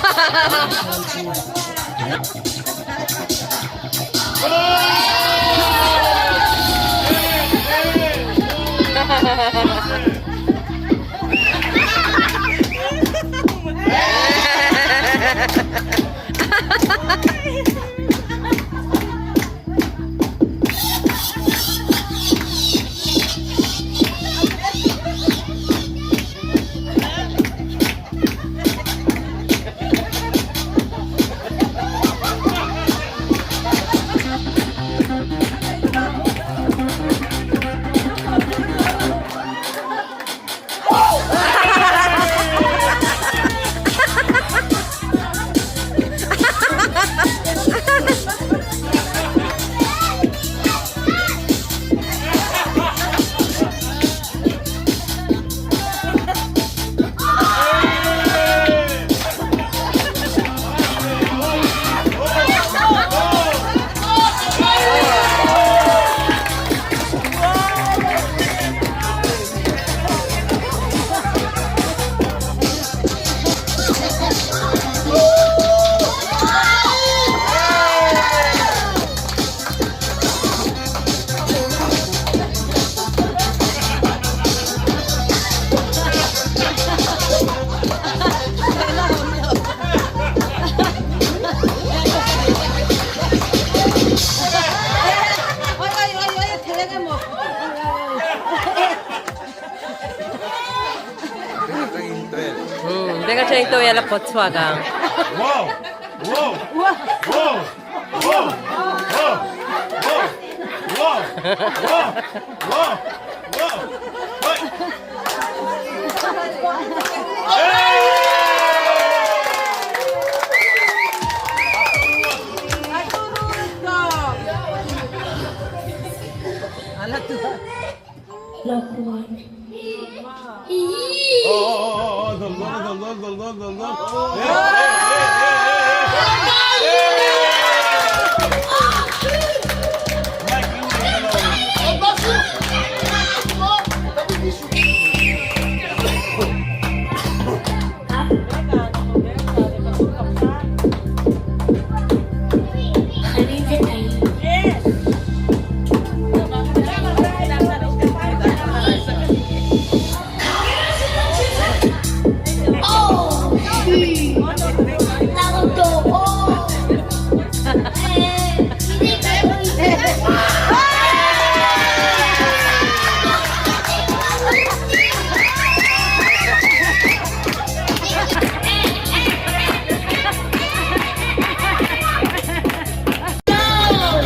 Tawia la pawt chhuak ang.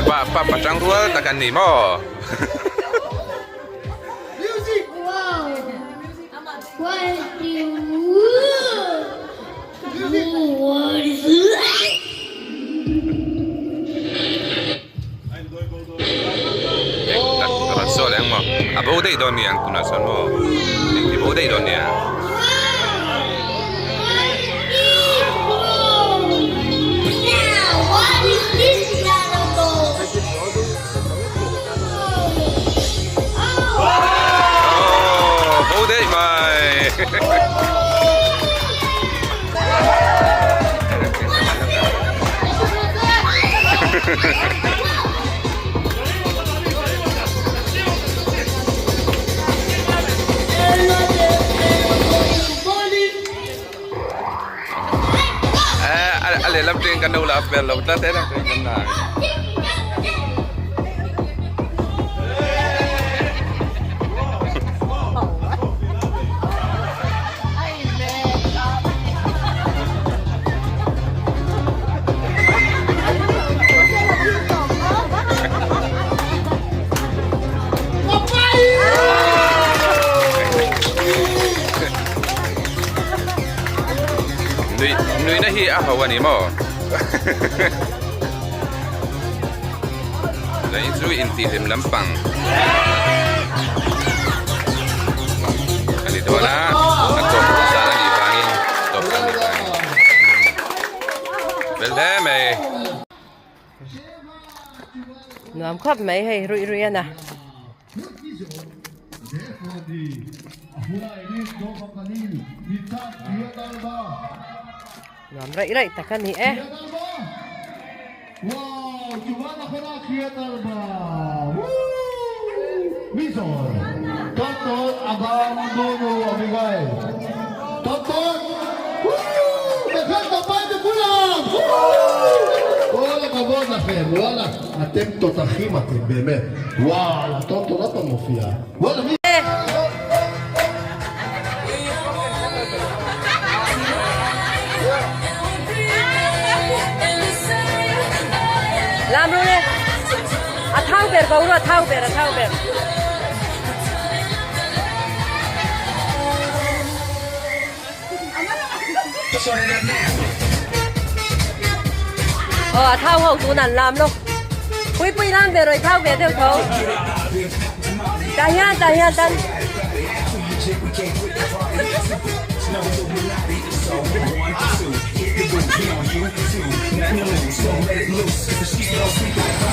Pa pa pachang rual tak an ni maw? Rawn sawi leh ang maw? A bo daih dawn nia tunah chuan maw? Engti bo daih dawn nia? Aww bo daih mai. A lehlam tengin kan lo la fel lo tlat e kan la. Nui nuihna hi a ho a ni maw? Lei chu intihhlim lampang a ni dawn a, a tawp zan a nih vangin tawp zan a nih vangin fel hle mai. Nuam khawp mai hei ruih ruih a na. Nuam raih raih tak a ni e. Lam ru le a thau ber ko ru a thau ber a thau ber. Aw a thau ho tun an lam lo. Pui pui lam ve rồi thau ve deuh tho. Tah hian tah hian tan.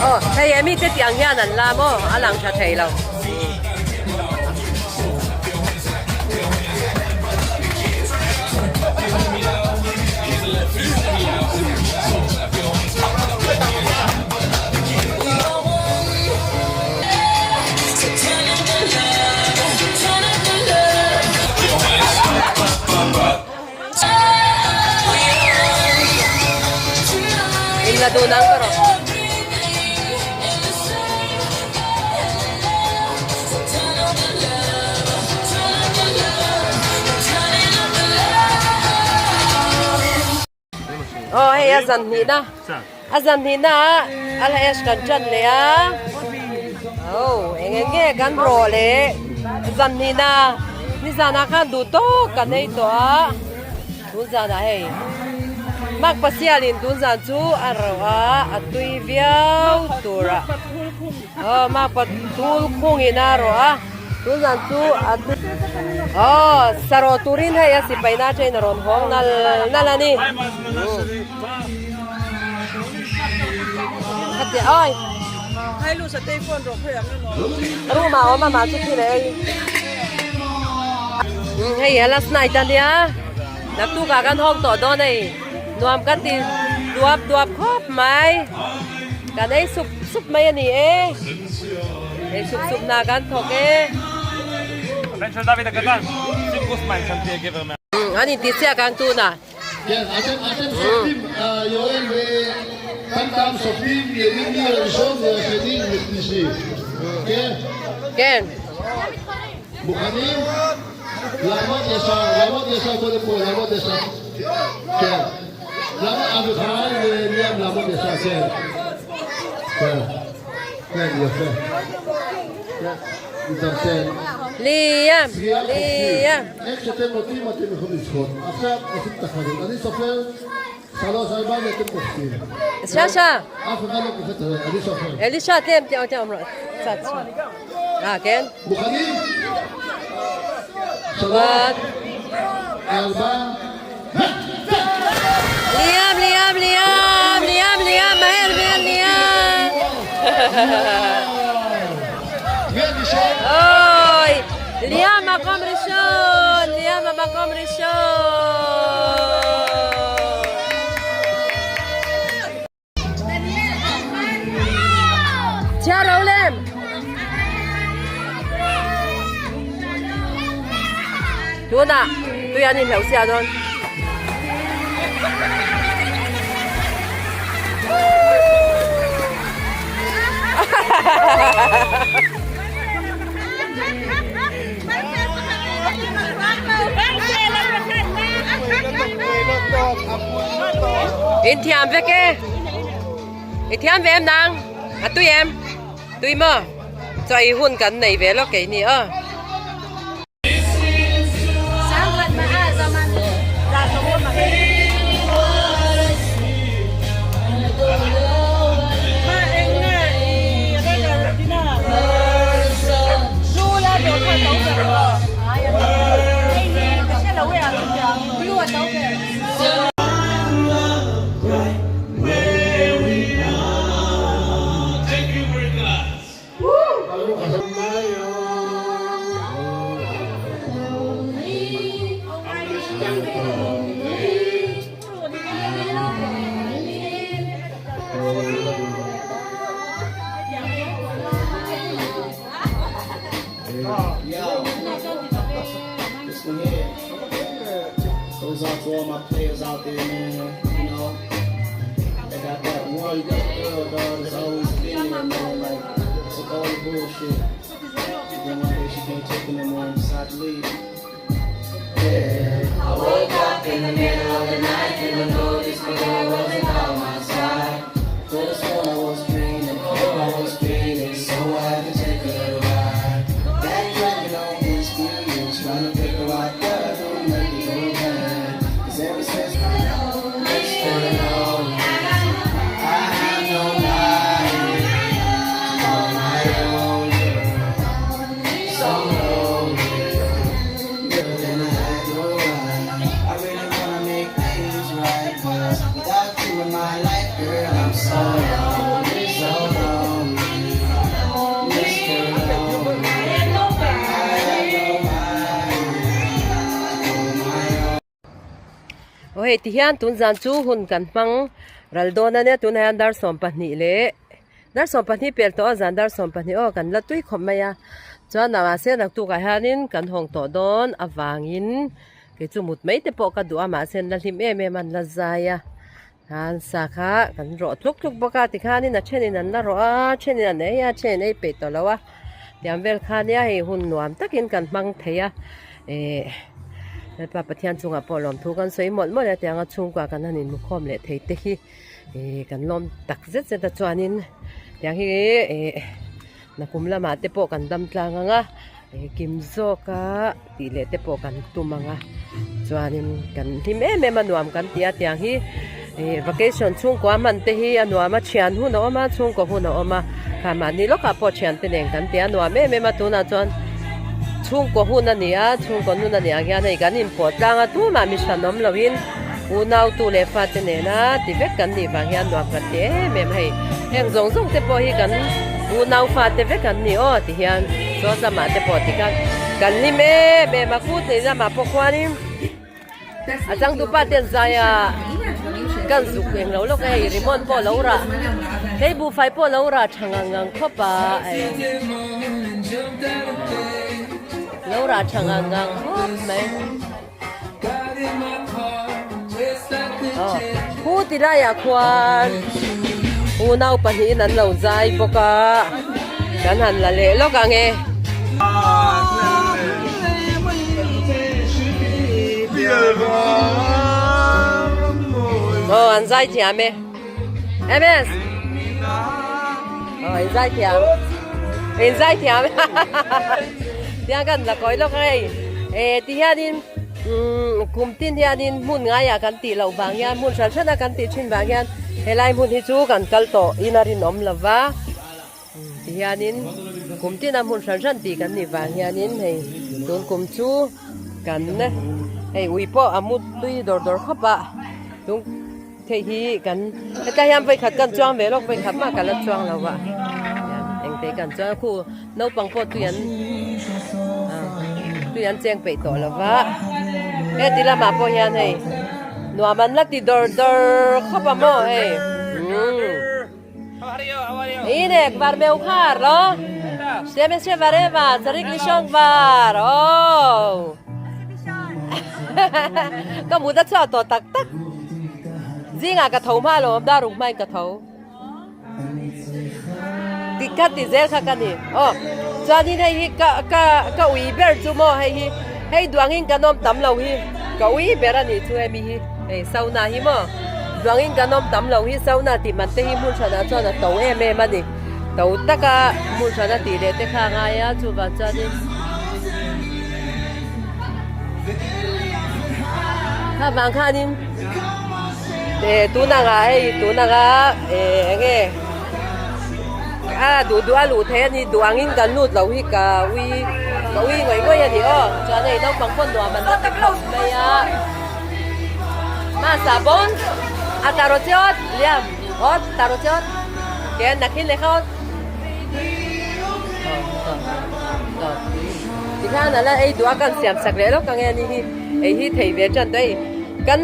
Aw hei he mite tih ang hian an lam aw a lang tha thei lo. In la dun ang ka rawh. Aw hei a zan hnihna a zan hnihna ah a la ash kan tan leh a aw eng eng nge kan rawh leh zan hnihna nizanah khan duh tawk kan ei tawh a tun zanah hei mak pasialin tun zan chu a rawh a a tui viau tur a aw mak pathul khungin a rawh a. Tunah chu a aw saraw turin hei a sipai na atangin a rawn hawng nal nal a ni khati awi room ah awm a mah chu thil ei hei a last night a nia naktukah kan hawng tawh dawn hei nuam kan ti duap duap khawp mai kan ei sup sup mai a ni e. Hei sup sup na kan thawk e. An inti chiah kan tun a. Ken. Liam Liam. Sasha Elisha tlem tih ang awm rawh chat ah ken One Liam Liam Liam Liam Liam maher maher Liam Oi Liam makom rishon Liam makom rishon Chhiar ro lem. Tunah tui an inhleuh sia dawn. In thiam vek e. I thiam ve em nang? A tui em? Tui maw? Chaw ei hun kan nei ve lawk keini aw. Aw hei ti hian tun zan chu hun kan hmang ral dawn a nia tunah hian dar 12 leh dar 12 pel tawh a zan dar 12 aw kan la tui khawp mai a chuan mahse naktukah hianin kan hawng tawh dawn avangin kei chu mut mai te pawh ka duh a mahse an la hlim em em a an la zai a an sa kha kan rawh tluk tluk bawk a tikhanin a thenin an la rawh a thenin an ei a thenin an ei peih tawh lo a tiang vel kha nia hei hun nuam takin kan hmang thei a eh. Lalpa Pathian chungah pawh lawmthu kan sawi mawlh mawlh a tianga chhungkua kan han inhmukhawm leh thei te hi ih kan lawm tak zet zet a chuanin tiang hi ih nakum lamah te pawh kan dam tlang ang a ih kim zawk a tih leh te pawh kan tum ang a chuanin kan hlim em em a nuam kan ti a tiang hi ih vacation chhungkua hman te hi a nuam a thian hun a awm a chhungkaw hun a awm a kha mahni lawkah pawh thian te nen kan ti a nuam em em a tunah chuan chhungkaw hun a ni a chhungkaw nun a nih ang hian hei kan inpawh tlang a tumah mi hran awm loin unau tu leh fate nena ti vek kan nih vang hian nuam kan ti em em hei heng zawng zawng te pawh hi kan unau fate vek an ni aw ti hian chaw lamah te pawh tikhan kan hlim em em a kut nei lamah pawh khuanin a changtupa ten zaia kan zuk eng lo lawk a hei remote pawh lo rah hei buhfai pawh lo rah tha ngang ngang khawp a hei lo rah tha ngang ngang khawp mai. Khu ti laiah khuan unau pahnihin an lo zai bawk a kan han la leh lawk ang e. Aw an zai thiam e MS aw in zai thiam in zai thiam tiang kan la kawi lawk ang hei. Eh ti hianin umm kum tin hianin hmun ngaiah kan tih loh vang hian hmun hran hrana kan tih thin vang hian helai hmun hi chu kan kal tawh in a rinawm lo va ti hianin kum tina hmun hran hran tih kan nih vang hianin hei tun kum chu kan hei ui pawh a mut tui dawr dawr khawp a tung Hei hi kan hetlai hian vawikhat kan chuang ve lawk vawikhat mah ka la chuang lo a engte kan chuang a khu naupang pawh tui an tui an cheng peih tawh lo va heti lamah pawh hian hei nuam an la ti dawr dawr khawp a maw hei Ine kvar meukhar lo Sheme vareva charik lishong var oh Ka mut a chhuak tawh tak tak Zingah ka tho hma lo awm daruk hmain ka tho Ti kha ti zel kha ka ni aw Chuanin hei hi ka ka ka ui ber chu maw hei hi hei duangin kan awm tam lo hi ka ui ber a nih chu hemi hi hei sauna hi maw Duangin kan awm tam lo hi sauna tih man te hi hmun hranah chuan a to em em a ni. To taka hmun hrana tih leh te kha a ngai a, chuvang chuanin kha vang khanin eh tunangah hei tunangah eh eng nge a duh duh a luh theih a ni duangin kan lut lo hi ka ui ka ui ngawih ngawih a ni aw chuan hei naupang pawh nuam an la ti khawp mai a. Ma sabon a tarotiot liam ot tarotiot ke nakhin lekha ot tikhan ala ei duh a kan siam sak leh lawk ang e ani hi ei hi thei ve tan tawh hei kan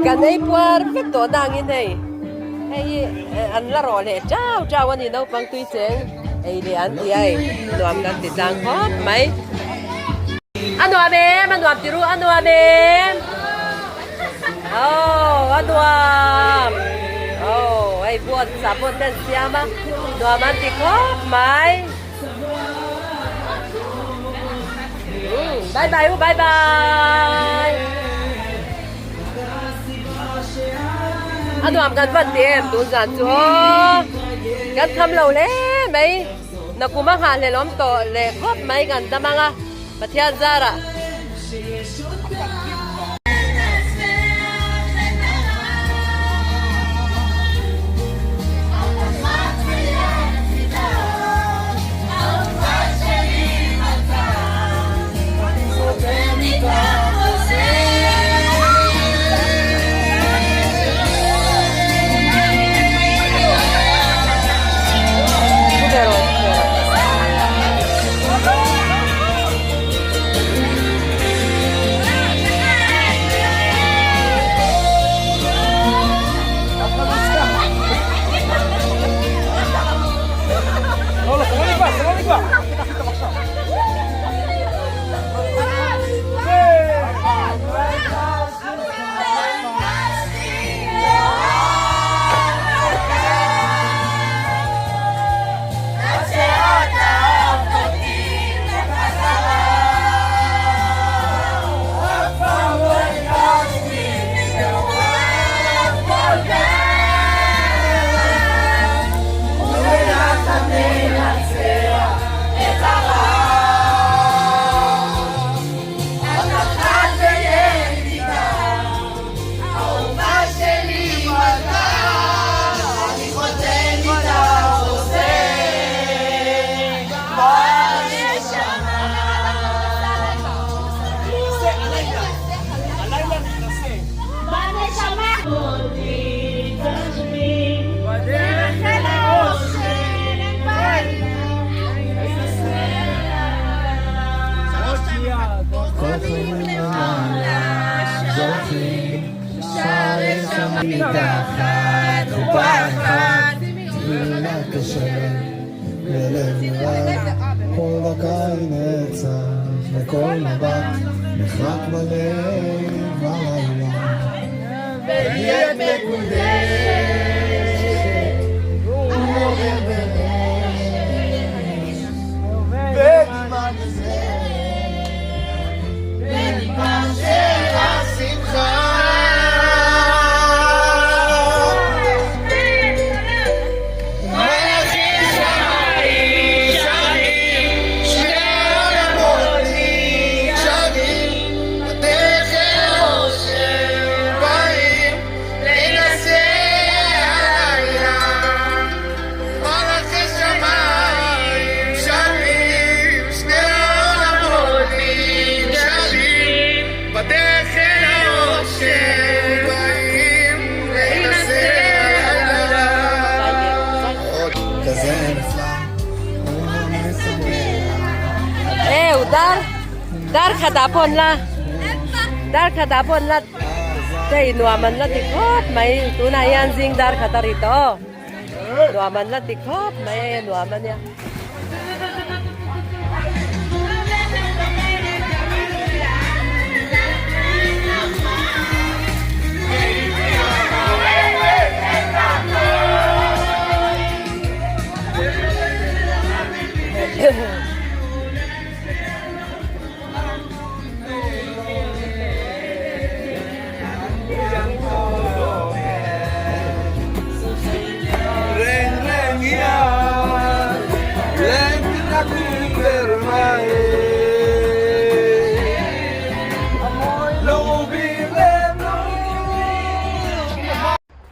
kan ei puar vek tawh dangin hei hei hi an la rawh leh chau chau ani naupang tui cheng ei leh an ti a hei nuam kan ti tlang khawp mai. A nuam em a nuam tiru a nuam em oh a nuam oh hei buat sahbawn te an siam a nuam an ti khawp mai bye bye u bye bye a nuam kan van ti em tun zan chu aw kan kham lo hle mai. Nakum a nghahhlelh awm tawh leh khawp mai kan dam ang a, Pathian zarah. מתחת ופחד תפילה קשה ולב נרעד כל דקה היא נצח וכל מבט נחרט בלב הלילה והיא את מקודשת ומעורר באש בדמעה בדמעה של השמחה מלאכים שמיים שרים, שני עולמות נקשרים, בדרך אל האושר באים להינשא הלילה. מלאכי שמיים שרים, שני עולמות נקשרים, בדרך אל האושר באים להינשא הלילה. עוד כזה נפלא, Eu dar dar khatah pawh an la dar khatah pawh an la hei nuam an la ti khawp mai tunah hian zing dar khat a ri tawh aw nuam an la ti khawp mai a nuam a nia.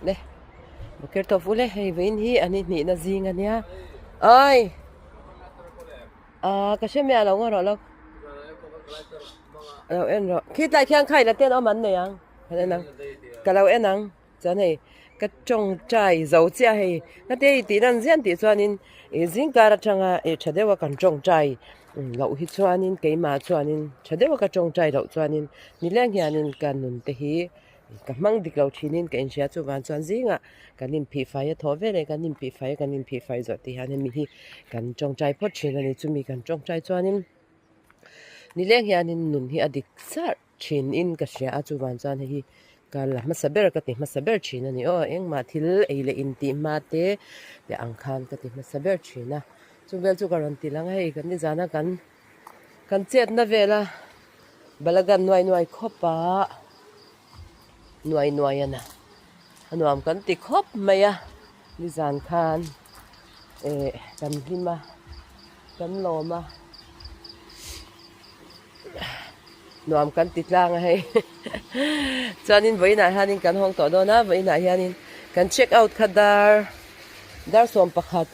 Le bawker tawp ule hei vawiin hi an inhnihna zing a nia ai ah ka hre miah lo ngaw rawh lo lo en rawh khitlai khian kha ila ten awm an nei ang ka en ang ka lo en ang chuan hei ka tawngtai zo chiah hei heti hei tih nan zian tih chuanin ih zingkar atanga ih tha deuha kan tawngtai loh hi chuanin keimah chuanin tha deuha ka tawngtai loh chuanin nileng hianin ka nun te hi Ka hmang dik lo thinin ka inhria chuvang chuan zingah kan inphih fai a thawh veleh kan inphih fai a kan inphih fai zawh tih hian hemi hi kan tawngtai phawt thin a ni. Chumi kan tawngtai chuanin nileng hianin nun hi a dik zar thinin ka hria a chuvang chuan hei hi ka la hmasa ber ka ti hmasa ber thin a ni aw. Engmah thil ei leh intih hma te te ang khan ka ti hmasa ber thin a. Chu vel chu ka rawn ti lang a hei kan nizana kan kan chetna vela Balagan nuai nuai khawp a nuai nuai a na a nuam kan ti khawp mai a nizan khan eh kan hlim a kan lawm a nuam kan ti tlang a hei chuanin vawiinah hianin kan hawng tawh dawn a vawiinah hianin kan check out kha dar dar 11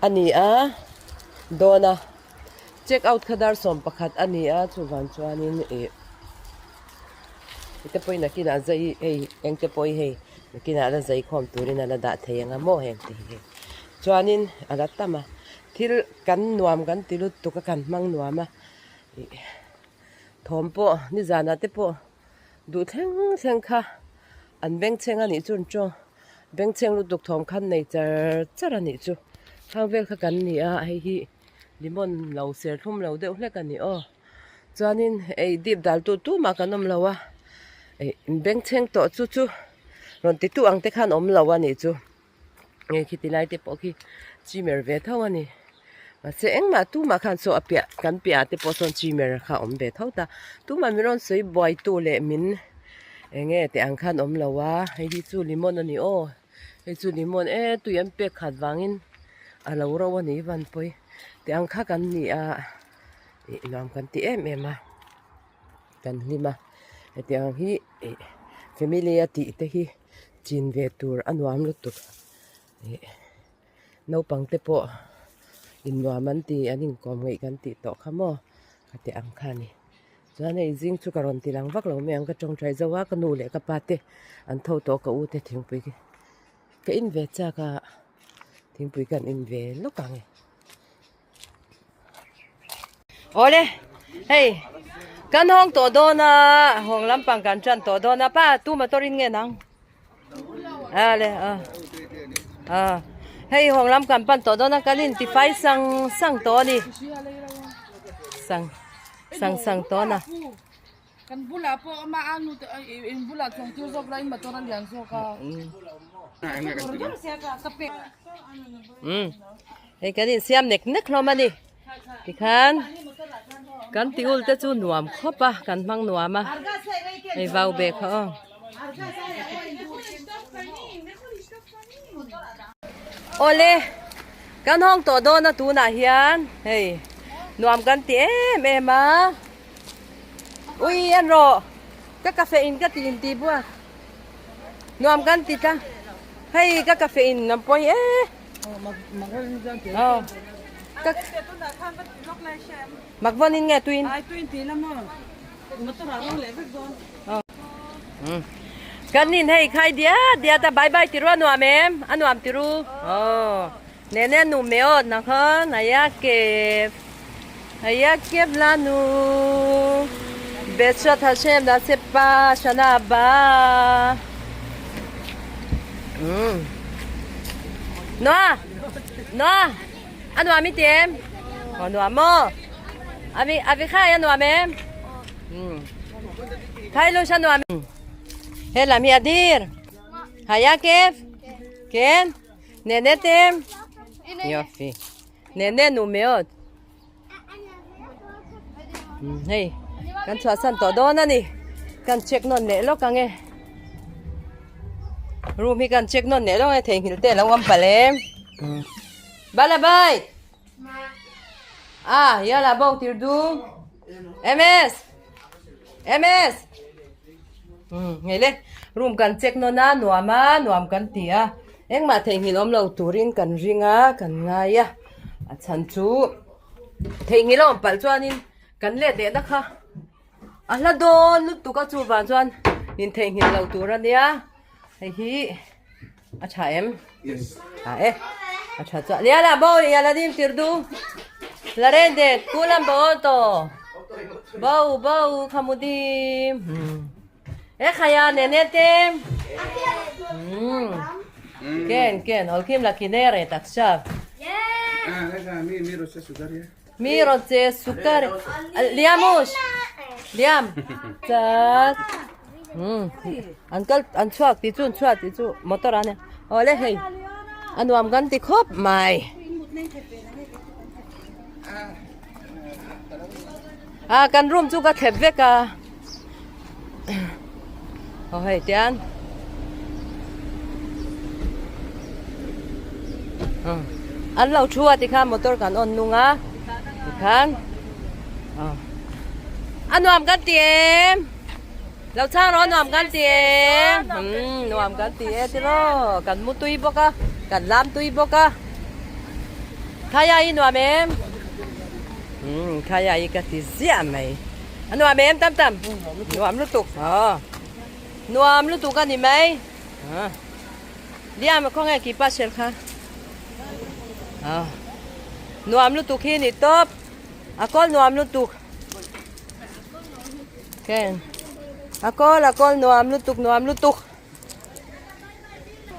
a ni a dawn a check out kha dar 11 a ni a chuvang chuanin ih ite pawhin nakinah zai hei eng te pawh hi hei nakinah la zai khawm turin a la dah thei ang a maw heng te hi hei chuanin a la tam a thil kan nuam kan ti lutuk a kan hmang nuam a ih thawm pawh nizanah te pawh duh thleng thleng kha an bengchheng a nih chu an tawng. Bengchheng lutuk thawm khan nei char char a nih chu. Khang vel kha kan ni a, hei hi lemon lo serthlum lo deuh hlek a ni aw. Chuanin ei dip dal tu tumah kan awm lo a, eh bengchheng tawh chu chu rawn ti tu ang te khan awm lo a nih chu. Hei khiti lai te pawh khi chimer ve tho a ni. Mahse engmah tumah khan saw a piah kan piah ah te pawh sawn chimer kha a awm ve tho ta. Tumah min rawn sawi buai tu leh min eng nge tih ang khan awm lo a, hei hi chu lemon a ni aw. Hei chu lemon e tui an pek khat vangin a lo ro a ni van pawi tih ang kha kan ni a ih nuam kan ti em em a kan hlim a. Hetiang hi ih family a tih te hi chin ve tur a nuam lutuk ih. Naupang te pawh innuam an ti an inkawm ngeih kan tih tawh kha maw ka ti ang kha a ni. Chuan hei zing chu ka rawn ti lang vak lo mai ang ka tawngtai zo a ka nu leh ka pa te an tho tawh ka u te thingpui ka in ve chak a thingpui kan in ve lawk ang e. Awle hei kan hawng tawh dawn a hawng lampang kan tan tawh dawn a pa tu motor in nge nang. Ale a a hei hawng lam kan pan tawh dawn a kan intifai sang sang tawh a ni sang sang sang tawh a. Kan bulah pawh ama a nu te in bulah chuang tir zawk la in motor a lian zawk a. Um hei kan insiam nek nek hlawm a ni tikhan kan ti ul te chu nuam khawp a kan hmang nuam a hei vau bag kha aw. Awle kan hawng tawh dawn a tunah hian hei nuam kan ti em em a. Ui an rawh ka cafe in ka ti in ti buak nuam kan ti tlang hei ka cafe in an pawi e oh ka makvawn in nge tuin kan nin hei khai diat diat a bye bye ti ru a nuam em a nuam ti ru oh Nene nu meot nakhon haya kef haya kef lanu Bezrat Hashem nase pa shana haba umm Noah Noah a nuam i ti em aw nuam maw Avi Avichai a nuam em umm Khailush a nuam em helam hi a dir haya kef ken Nene tem? Yofi. Nene nu meot. Hei, kan chhuah san tawh dawn a ni. Kan check nawn leh lawk ang e. Room hi kan check nawn leh lawk ang e, theihnghilh te a lo awm palh em. Bala bai. Ah, yala bo tirdu. MS. MS. Umm hei le room kan check nawn a nuam a nuam kan ti a engmah theihnghilh awm lo turin kan ring a kan ngai a a chhan chu theihnghilh a awm palh chuanin kan let leh na kha a hla dawn lutuk a chuvang chuan intheihnghilh lo tur a nia hei hi a tha em tha e a tha chuan lian ah bo lian a dim tir du la ren det kulam bo to bo bo khamudim e khaya ne ne te ken ken holkim la kineret akhshav Mi rotze sukar liamush liam chat an kal an chhuak tih chu an chhuak tih chu motor ah ania awle hei a nuam kan ti khawp mai a kan room chu ka thlep vek a aw hei tian an lo thu a tikhan motor kan on nung a tikhan a nuam kan ti em lo chhang rawh a nuam kan ti em umm nuam kan ti e tiraw kan mu tui bawk a kan lam tui bawk a khaia hi nuam em umm khaia hi ka ti ziah mai. A nuam em tam tam? Nuam lutuk. Aw. Nuam lutuk a ni mai. Aw. Liam a khawnge ki pa sel kha. Aw. Nuam lutuk hi ni tawp. A kawl nuam lutuk. Ken. A kawl a kawl nuam lutuk nuam lutuk.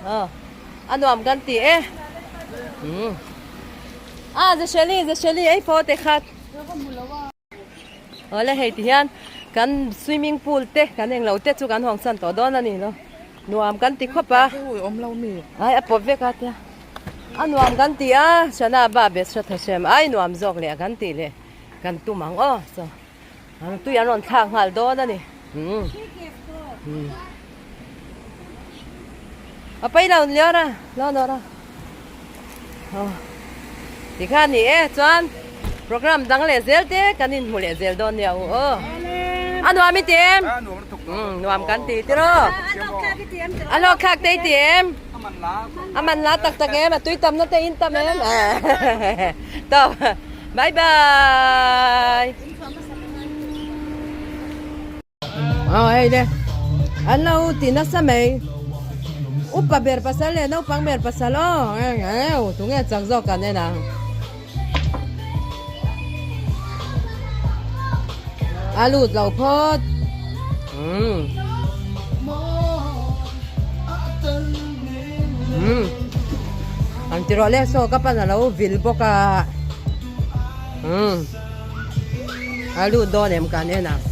Aw. A nuam kan ti e. Hmm. Ah, Zasheli, Zasheli, ei pawh te khat. Awle hei ti hian kan swimming pool te kan englo te chu kan hawng san tawh dawn a ni lo nuam kan ti khawp a ai a pawp vek a tia a nuam kan ti a sana ba bet hre tha hrem ai nuam zawk leh kan tih leh kan tum ang aw chaw tui an rawn thlak nghal dawn a ni umm a paih lo liar a lo nawr a. Aw tikhan ni e chuan program dang leh zel te kan inhmu leh zel dawn nia u aw a nuam i ti em umm nuam kan ti tiraw a hlawk thlak te i ti em a man la tak tak em a tui tam na te in tam em tawp bye bye. Aw hei le an lo ti nasa mai upa ber pasal leh naupang ber pasal aw eng tunge chak zawk kan en ang a lut lo phawt umm. tirawh le saw ka pan a lo vil bawk a umm a lut dawn em kan en ang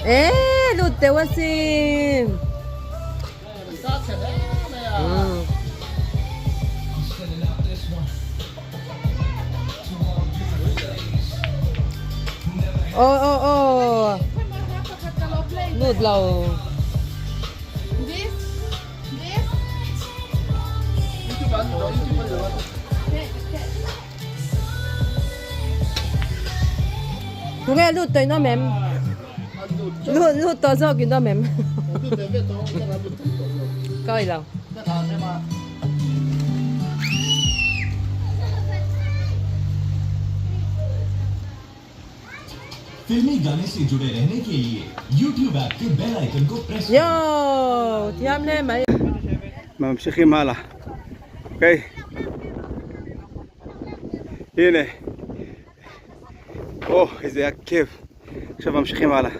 eee lut teuh asin. Aw aw aw lut lo. Tunge lut tawh in awm em? Lut lut tawh zawk in awm em? Ka awih lo. Yo thiam hle mai. ממשיכים הלאה, אוקיי? הנה. או, איזה היה כיף. עכשיו ממשיכים הלאה.